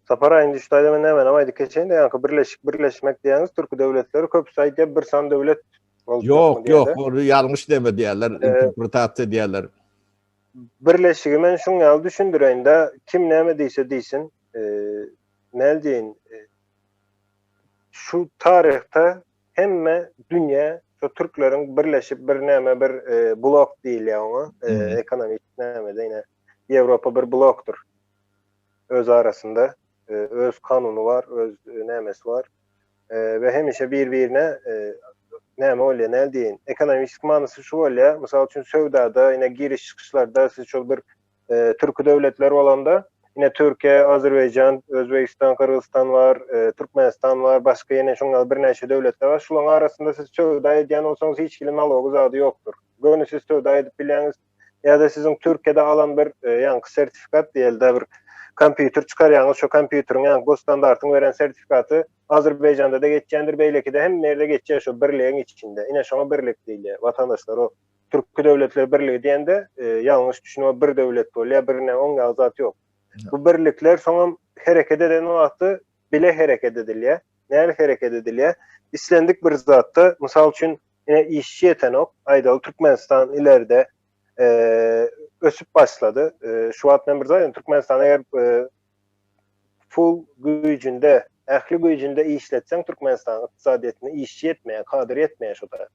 Sapar aýyny düşdi aýda men näme aýdyp geçeýin-de ýaňky birleşik birleşmek diýýäňiz türki döwletleri köpüsi aýdýar bir sany döwlet Ýok, ýok, ol ýalňyş deme diýýärler, interpretasiýa edýärler. Birleşigi men şuň ýaly düşündireýin-de, kim näme diýse diýsin, näl diýeýin, şu taryhda hemme dünýä şu türkleriň birleşip bir näme bir blok diýilýär oňa, ekonomik nämede ine Ýewropa bir blokdyr. Öz arasynda öz kanuny bar, öz nämesi bar. We hemişe bir-birine näme bolýar, näl diýeýin, ekonomik manysy şu bolýar, mysal üçin söwdada, ine giriş-çykyşlarda siz şol bir türki döwletler bolanda, ine Türkiýe, Azerbaýjan, Özbegistan, Gyrgyzystan bar, Türkmenistan bar, başga ýene şoň ýaly birnäçe döwletler bar. Şularyň arasynda siz söwda edýän bolsaňyz hiç hili nalogy zady ýokdur. Göni siz söwda edip bilýäňiz. Ýa-da siziň Türkiýede alan bir ýaňky sertifikat diýeli-de bir kompýuter çykarýaňyz, şo kompýuteriň ýaňky gosstandartyň beren sertifikaty Azerbaýjanda-da geçýändir, beýlekide hemme ýerde geçýär şo birligiň içinde. Ine şoňa birlik diýilýär. Watandaşlar o Türki döwletler birligi diýende ýalňyş düşünip bir döwlet bolýar, bir ne oň ýaly zat ýok. Bu birlikler soňam hereket eden wagty bile hereket edilýär. Näme hereket edilýär? Islendik bir zatda, mysal üçin, ine işçi ýetenok, aýdaly Türkmenistan ileride ösüp başlady. Şu wagt men bir zat aýdayyn, Türkmenistan eger full güýjünde, ähli güýjünde işletseň Türkmenistanyň ykdysadyýetine işçi ýetmeýär, kadr ýetmeýär şu taýda.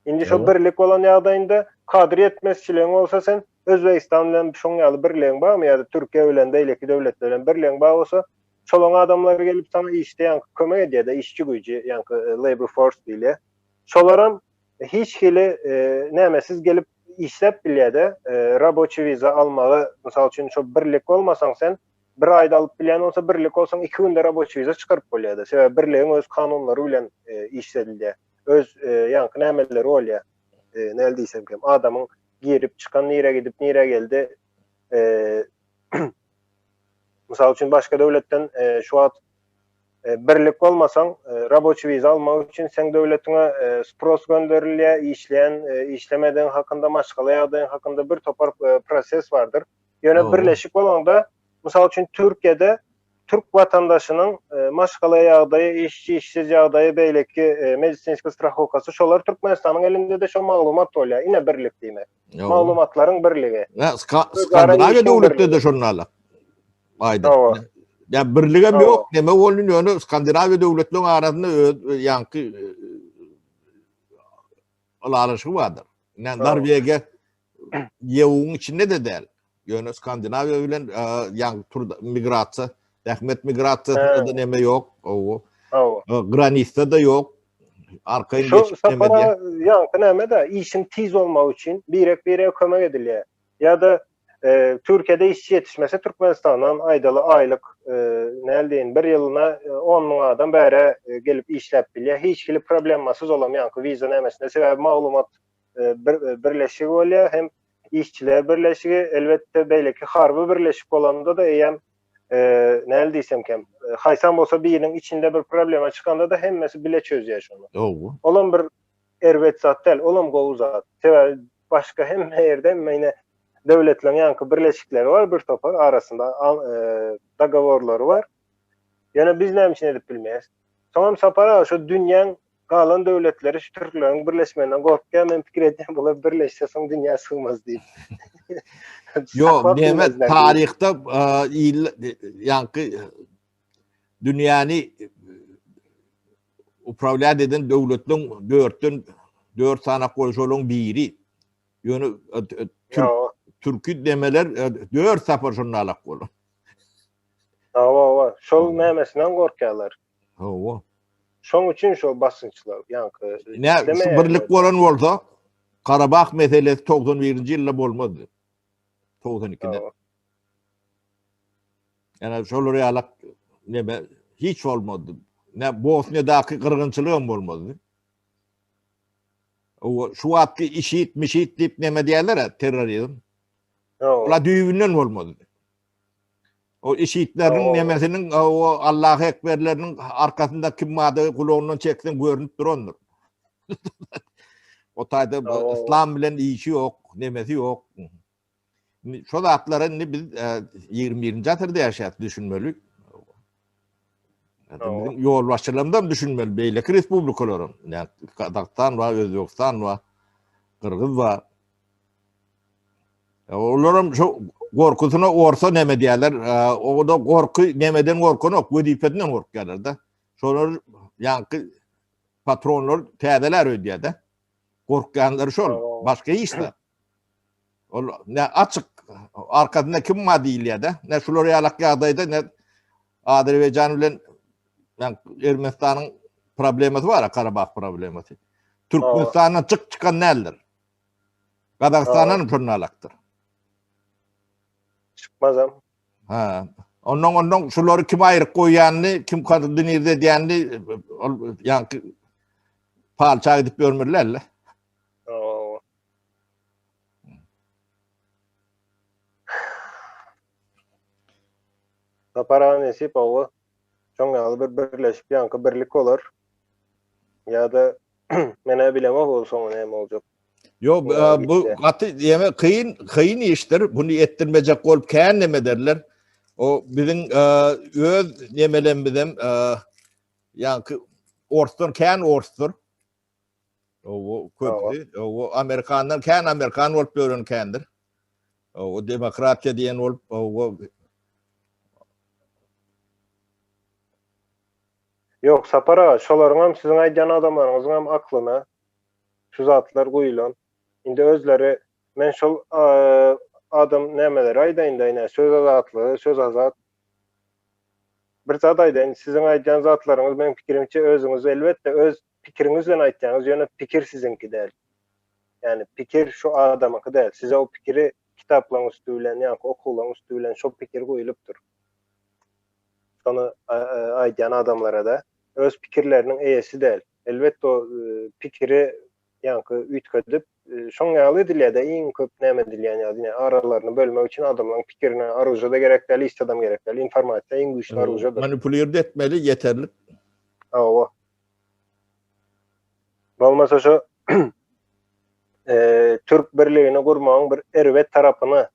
Indi şo birlik bolan ýagdaýynda kadr ýetmezçiligiň bolsa sen Özbegistan bilen şoň ýaly birligiň barmy ýa-da Türkiýe bilen beýleki döwletler bilen birligiň bar bolsa şolaň adamlary gelip saňa işde ýaňky kömek edýär-de işçi güýji ýaňky labor force diýilýär. Şolaram hiç hili nämesiz gelip işläp bilýär-de raboçi wiza almagy mysal üçin şo birlik bolmasaň sen bir aýda alyp bilýän bolsa birlik bolsaň iki günde raboçi wiza çykaryp bolýar-da. Sebäbi birligiň öz kanunlary bilen işledilýär. Öz ýaňky nämeleri bolýar. Näl diýsem kem adamyň girip çykan nirä gidip nirä geldi. Mysal üçin başga döwletden şu wagt birlik bolmasaň raboçi wiza almak üçin seň döwletiňe spros gönderilýär, işleýän, işlemedigiň hakynda, maşgala ýagdaýyň hakynda bir topar proses bardyr. Ýöne birleşik bolanda, mysal üçin Türkiýede türk watandaşynyň maşgala ýagdaýy, işçi, işsiz ýagdaýy, beýleki medisinski strahowkasy şolar Türkmenistanyň elinde-de şo maglumat bolýar. Ine birlik diýmek. Maglumatlaryň birligi. Skandinawiýa döwletleri-de şonda. Aýdyň. Ýa birligem ýok, neme boldy ýöne Skandinawiýa döwletleriniň arasynda öz ýaňky ylalaşygy bardyr. Ýa Norwegiýa EU-nyň içinde-de däl. Ýöne Skandinawiýa bilen ýaňky tur migrasiýa, zähmet migrasiýasynda-da neme ýok. Owo. Granisda-da ýok. Arkaýyn geçip neme diýýär. Ýaňky näme-de, işiň tiz bolmagy üçin birek-birege kömek edilýär. Ýa-da Türkiýede işçi ýetişmese Türkmenistandan aýdaly aýlyk näl diýin bir ýylyna 10 müň adam bäre gelip işläp bilýär. Hiç hili problemasyz olam ýaňky wiza nämesinde sebäbi maglumat birleşigi bolýar hem işçiler birleşigi elbetde beýleki harby birleşik bolanda-da eýýäm näl diýsem kem haýsam bolsa biriniň içinde bir problema çykanda-da hemmesi bile çözýär şony. Dogry. Olam bir erbet zat däl, olam gowy zat. Sebäbi başga hemme ýerde hemme ine döwletleriň ýaňky birleşikleri bar bir topar arasynda dogoworlary bar. Ýöne biz näme üçin edip bilmeýäs? Soňam Sapar aga şu dünýäň galan döwletleri şu türkleriň birleşmeginden gorkýar. Men pikir edýän bular birleşse soň dünýä sygmaz diýip. Ýok, näme taryhda ýaňky dünýäni uprawlýat eden döwletleň dörtden dört sanak bolup şolaň biri. Ýöne türk türki demeler dört sapar şonda alak bolan. Hawa, hawa. Şol nämesinden gorkýarlar. Hawa. Şoň üçin şol basynçlar, ýaňky Ne, şu birlik bolan bolsa. Karabah meselesi 91-nji ýylda bolmazdy. 92-de. Ýa şolar ýalak neme hiç bolmazdy. Ne Bosniýadaky gyrgynçylyk hem bolmazdy. O şu wagtky işit, mişit diýip neme diýerler, terrorizm. Ola düýbünden bolmazdy. O işitleriniň nemesiniň o Allahu ekberleriniň arkasynda kim bardygy gulagyndan çekseň görünip durandyr. O taýda yslam bilen işi ýok, nemesi ýok. Indi şo zatlara indi biz 21-nji asyrda ýaşaýas düşünmeli. Biziň ýolbaşçylarymyz hem düşünmeli, beýleki respublikalaryň, Gazagystan bar, Özbegistan bar, Gyrgyz bar. Olaram şu gorkusyna orsa neme diýerler, o da gorky nemeden gorkanok, wezipesinden gorkýarlar-da. Şolar ýaňky patronlar täzeler öýdýär-de. Gorkýanlary şol, başga hiç zat. Ol ne açyk arkasynda kim bar diýilýär-de. Ne şular ýalak ýagdaýda ne Azerbaýjan bilen Ermenistanyň problemasy bar, Karabah problemasy. Türkmenistandan çyk çykan däldir. Gazagystandan hem şondan alakdyr. Çykmazam. Ha. Ondan ondan şulary kim aýryp goýýanyny, kim koordinirde edýänini ol ýaňky palça gidip görmeliler. Oo. Sapar aga nesip owa. Şoň ýaly bir birleşip ýaňky birlik bolar. Ýa-da men-ä bilemok ol soňy näme boljak. Ýok, bu gaty ýeme kyn, kyn işdir. Buny etdirmejek bolup kän neme ederler. O biziň öz nemelemizem ýaňky orsdan kän orsdur. O köpüsi, o amerikandan kän amerikan bolup ýören kändir. O demokratiýa diýen bolup, o Ýok, Sapar aga, şolaryňam siziň aýdýan adamlaryňyzyňam aklyna şu zatlar guýulan. Indi özleri men şol adam nämeleri aýdaýynda ine söz azatlygy, söz azat. Bir zat aýdaýyn, siziň aýdýan zatlaryňyz meň pikirimçe özüňiz elbetde öz pikiriňiz bilen aýtýaňyz, ýöne pikir siziňki däl. Ýani pikir şu adamyňky däl. Size o pikiri kitaplaryň üsti bilen ýa okuwlaryň üsti bilen şo pikir guýulypdyr. Şony aýdýan adamlara-da öz pikirleriniň eýesi däl. Elbetde o pikiri ýaňky üýtgedip, şoň ýaly edilýär-de iň köp näme edilýän ýaly ine aralaryny bölmek üçin adamlaryň pikirine oruža-da gerek däl, hiç zadam gerek däl. Informasiýa iň güýçli oružadyr. Manipulirde etmeli ýeterlik. Hawa. Bolmasa şu türk birligini gurmagyň bir erbet tarapyny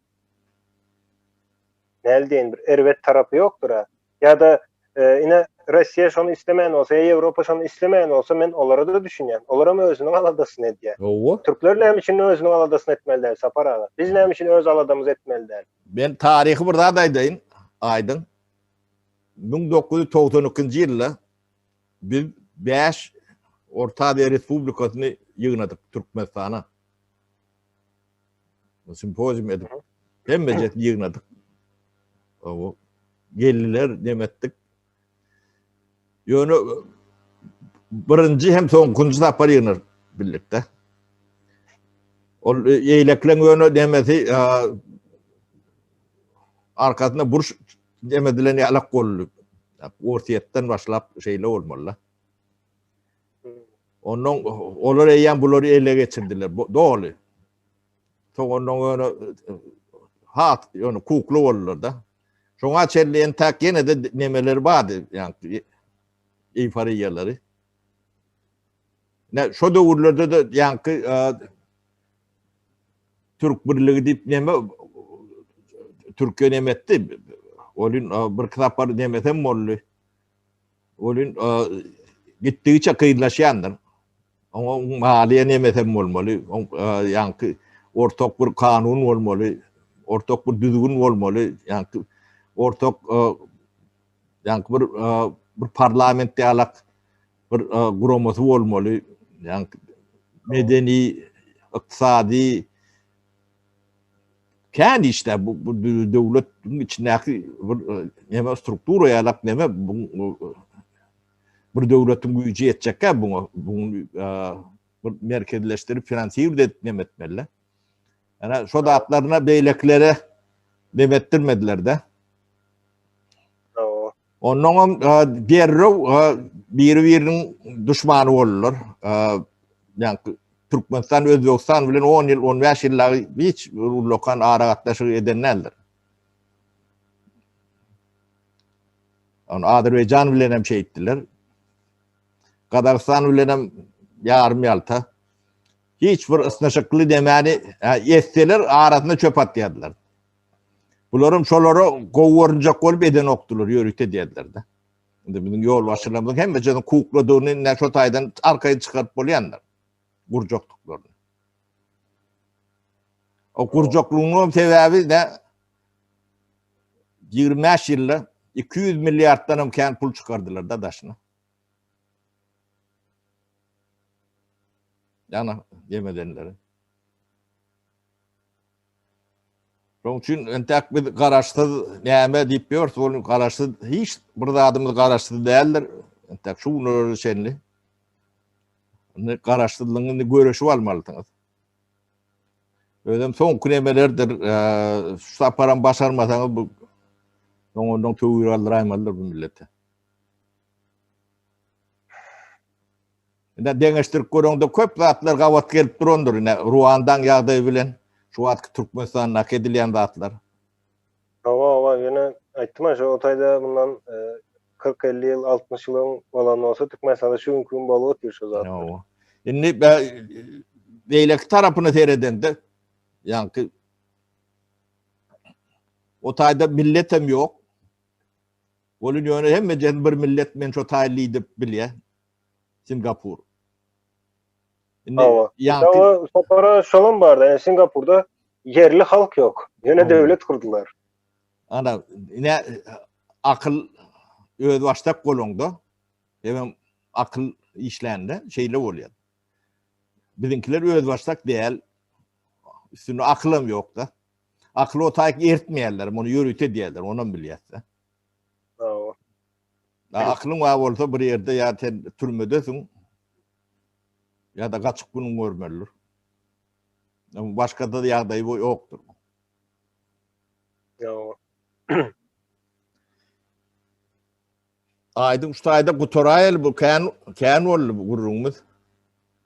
näl diýeýin bir erbet tarapy ýokdur-a. Ýa-da ine Russiýa şony islemeýän bolsa, ýa Ýewropa şony islemeýän bolsa men olara-da düşünýän. Olaram özüniň aladasyny edýär. Hawa. Türkler näme üçin özüniň aladasyny etmeli däl Sapar aga? Biz näme üçin öz aladamyzy etmeli däl? Men taryhy bir zat aýdaýyn, Aýdyň. 1992-nji ýylda biz bäş Orta Aziýa respublikasyny ýygnadyk Türkmenistana. Simpozium edip, hemmejesini ýygnadyk. O geldiler, nem etdik. Ýöne birinji hem soňkunjy sapar ýygnar bildik-de. Ol eýlekleň ýöne nemesi arkasynda burç neme edilen ýalak boldy. Orsýetden başlap şeýle bolmaly. Ondan olar eýýäm bulary ele geçirdiler doly. Soň ondan ýöne hat ýöne kukla boldular da. Şoňa çenli entäk ýene-de nemeleri bardy, ýa eýforiýalary. Ne şo döwürlerde-de ýaňky Türk birligi diýip neme Türkiýe neme etdi? Olin bir sapar nemesem boldy. Welin gitdigiçe kynlaşýandyr. Oňa maliýe nemesem bolmaly, ýaňky ortak bir kanun bolmaly, ortak bir düzgün bolmaly, ýaňky ortak ýaňky bir bir parlament ýalak bir guramasy bolmaly, ýaňky medeni, ykdysady Kän işde bu bu döwletiň içindäki bir neme struktura ýalak neme bu bir döwletiň güýji ýetjekkä buňa buň. Bir merkezleşdirip finansirowat edip neme etmeli. Ýa şo zatlaryna beýlekilere neme etdirmediler-de. Onnoňam derrew biri-biriniň duşmany boldular. Ýa Türkmenistan Özbegistan bilen 10 ýyl, 15 ýyl dagy hiç bir ullakan aragatnaşyk eden däldir. Ony Azerbaýjan bilen hem şeýtdiler. Gazagystan bilen hem ýarym ýalta. Hiç bir ysnyşykly demäni etseler arasynda çöp atýardylar. Bularam şolara gowy görünjek bolup edenokdylar, ýörite diýerdiler-de. Indi biziň ýolbaşçylarymyzyň hemmesiniň kukladygyny indi şo taýdan arkaýyn çykaryp bolýandyr. Gurjakdyklaryny. O gurjaklygynyň hem sebäbi ne? 25 ýylda 200 milliarddan hem kän pul çykardylar da daşyna. Ýana ýemedenleri. Şonuň üçin entäk biz garaşsyz näme diýip ýörüs, ol garaşsyz hiç bir zadymyz garaşsyz däldir. Entäk şu günlere çenli. Indi garaşsyzlygyň indi göreşip almalysyňyz. Özem soňky nemelerdir, şu saparam başarmasaňyz bu soňundan töwir aldyraýmalydyr bu millete. Ine deňeşdirip göreňde köp zatlar gabat gelip durandyr. Ine Ruandaň ýagdaýy bilen şu wagtky Türkmenistandaky edilýän zatlar. Hawa, hawa, ýöne aýtdym-a şo otaýda bundan 40-50 ýyl, 60 ýyl öň bolan bolsa Türkmenistanda şu günki gün bolup otyr şo zatlar. Hawa. Indi beýleki tarapyna seredende, ýaňky o taýda millet hem ýok. Welin ýöne hemmejesi bir millet men şo taýly diýip bilýär. Singapur. Indi ýaňky Sapara şolam bardy. Yani Singapurda ýerli halk ýok. Ýöne döwlet gurdular. Ana, ine akyl özbaşdak bolaňda, hemem akyl işlände şeýle bolýar. Biziňkiler özbaşdak däl. Üstünde akylam ýok-da. Akyly o taýyk ertmeýärler, muny ýörite edýärler, onam bilýäs-de. Hawa. Akylyň bar bolsa bir ýerde ýa sen türmedesiň ýa-da gaçyp günüň görmelidir. Başga-da ýagdaýy bu ýokdur. Ýok. Aýdyň şu taýda gutaraýaly bu kän kän boldy bu gürrüňimiz.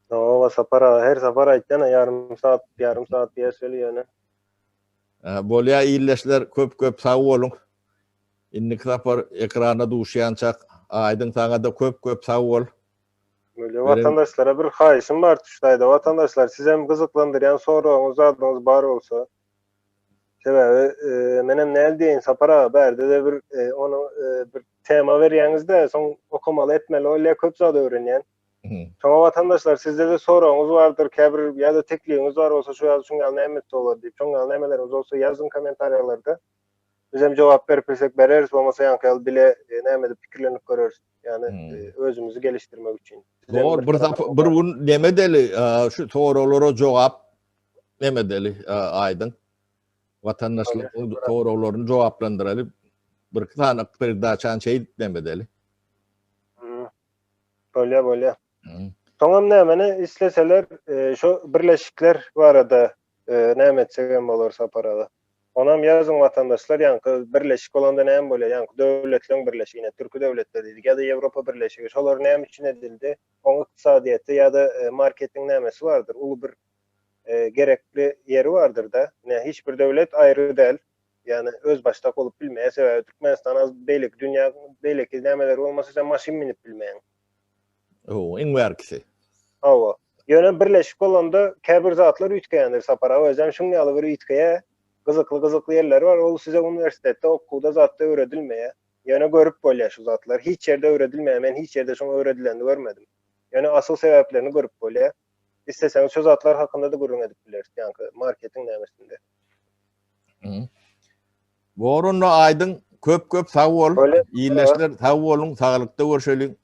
Hawa Sapar aga her sapar aýtýan ýarym saat ýarym saat diýýäs weli ýöne. Bolýa ildeşler köp köp sag boluň. Indiki sapar ekranda duşýançak Aýdyň saňada köp köp sag bol. Bolýa watandaşlara bir haýyşym bar şu taýda watandaşlar sizem gyzyklandyrýan soragyňyz zadyňyz bar bolsa Sebäbi menem näl diýeýin Sapar aga bärde-de bir ony bir tema berýäňiz-de soň okamaly etmeli bolýar köp zat öwrenýän. Şoňa watandaşlar sizde-de soragyňyz bardyr käbir ýa-da teklibiňiz bar bolsa şu ýaly şuň ýaly näme etse bolar diýip şoň ýaly nämeleriňiz bolsa ýazyň kommentariýalarda. Bizem jogap berip bilsek bereris bolmasa ýaňky ýaly bile näme edip pikirlenip göreris. Ýagny özümizi gelişdirmek üçin. Dogry bir bir gün neme edeli şu soraglara jogap Neme edeli Aýdyň? Watandaşlaryň soraglaryny jogaplandyraly. Bir-iki sany peredaçany şeýdip neme edeli. Bolýa, bolýa. Soňam nämeni isleseler, şu birleşikler barada näme etsek hem bolar Sapar aga. Onam ýazyň watandaşlar, ýaňky birleşik bolanda näme bolýar? Ýaňky döwletleň birleşigi, ine türki döwletler diýdik ýa-da Ýewropa birleşigi. Şolar näme üçin edildi? Oň ykdysadyýeti ýa-da marketing nämesi bardyr? Uly bir gerekli ýeri bardyr-da. Ine, hiç bir döwlet aýry däl. Ýagny özbaşdak bolup bilmeýär. Sebäbi Türkmenistan az beýleki dünýä beýleki nämeleri bolmasa sen maşyn münüp bilmeýäň. Hawa, iň bärkisi. Hawa. Ýöne birleşik bolanda käbir zatlar üýtgeýändir Sapar aga. Özem şuň ýaly bir üýtgeýär. Gyzykly gyzykly ýerleri bar. Ol size uniwersitetde okuwda zatda öwredilmeýär. Ýöne görüp bolýar şu zatlar. Hiç ýerde öwredilmeýär. Men hiç ýerde şuň öwredilenini görmedim. Ýöne asyl sebäplerini görüp bolýar. Isleseňiz şu zatlar hakynda-da gürrüň edip bileris, ýaňky marketiň nämesinde. Bor onda Aýdyň, köp köp sag bol. Ildeşler sag boluň, saglykda görşeliň.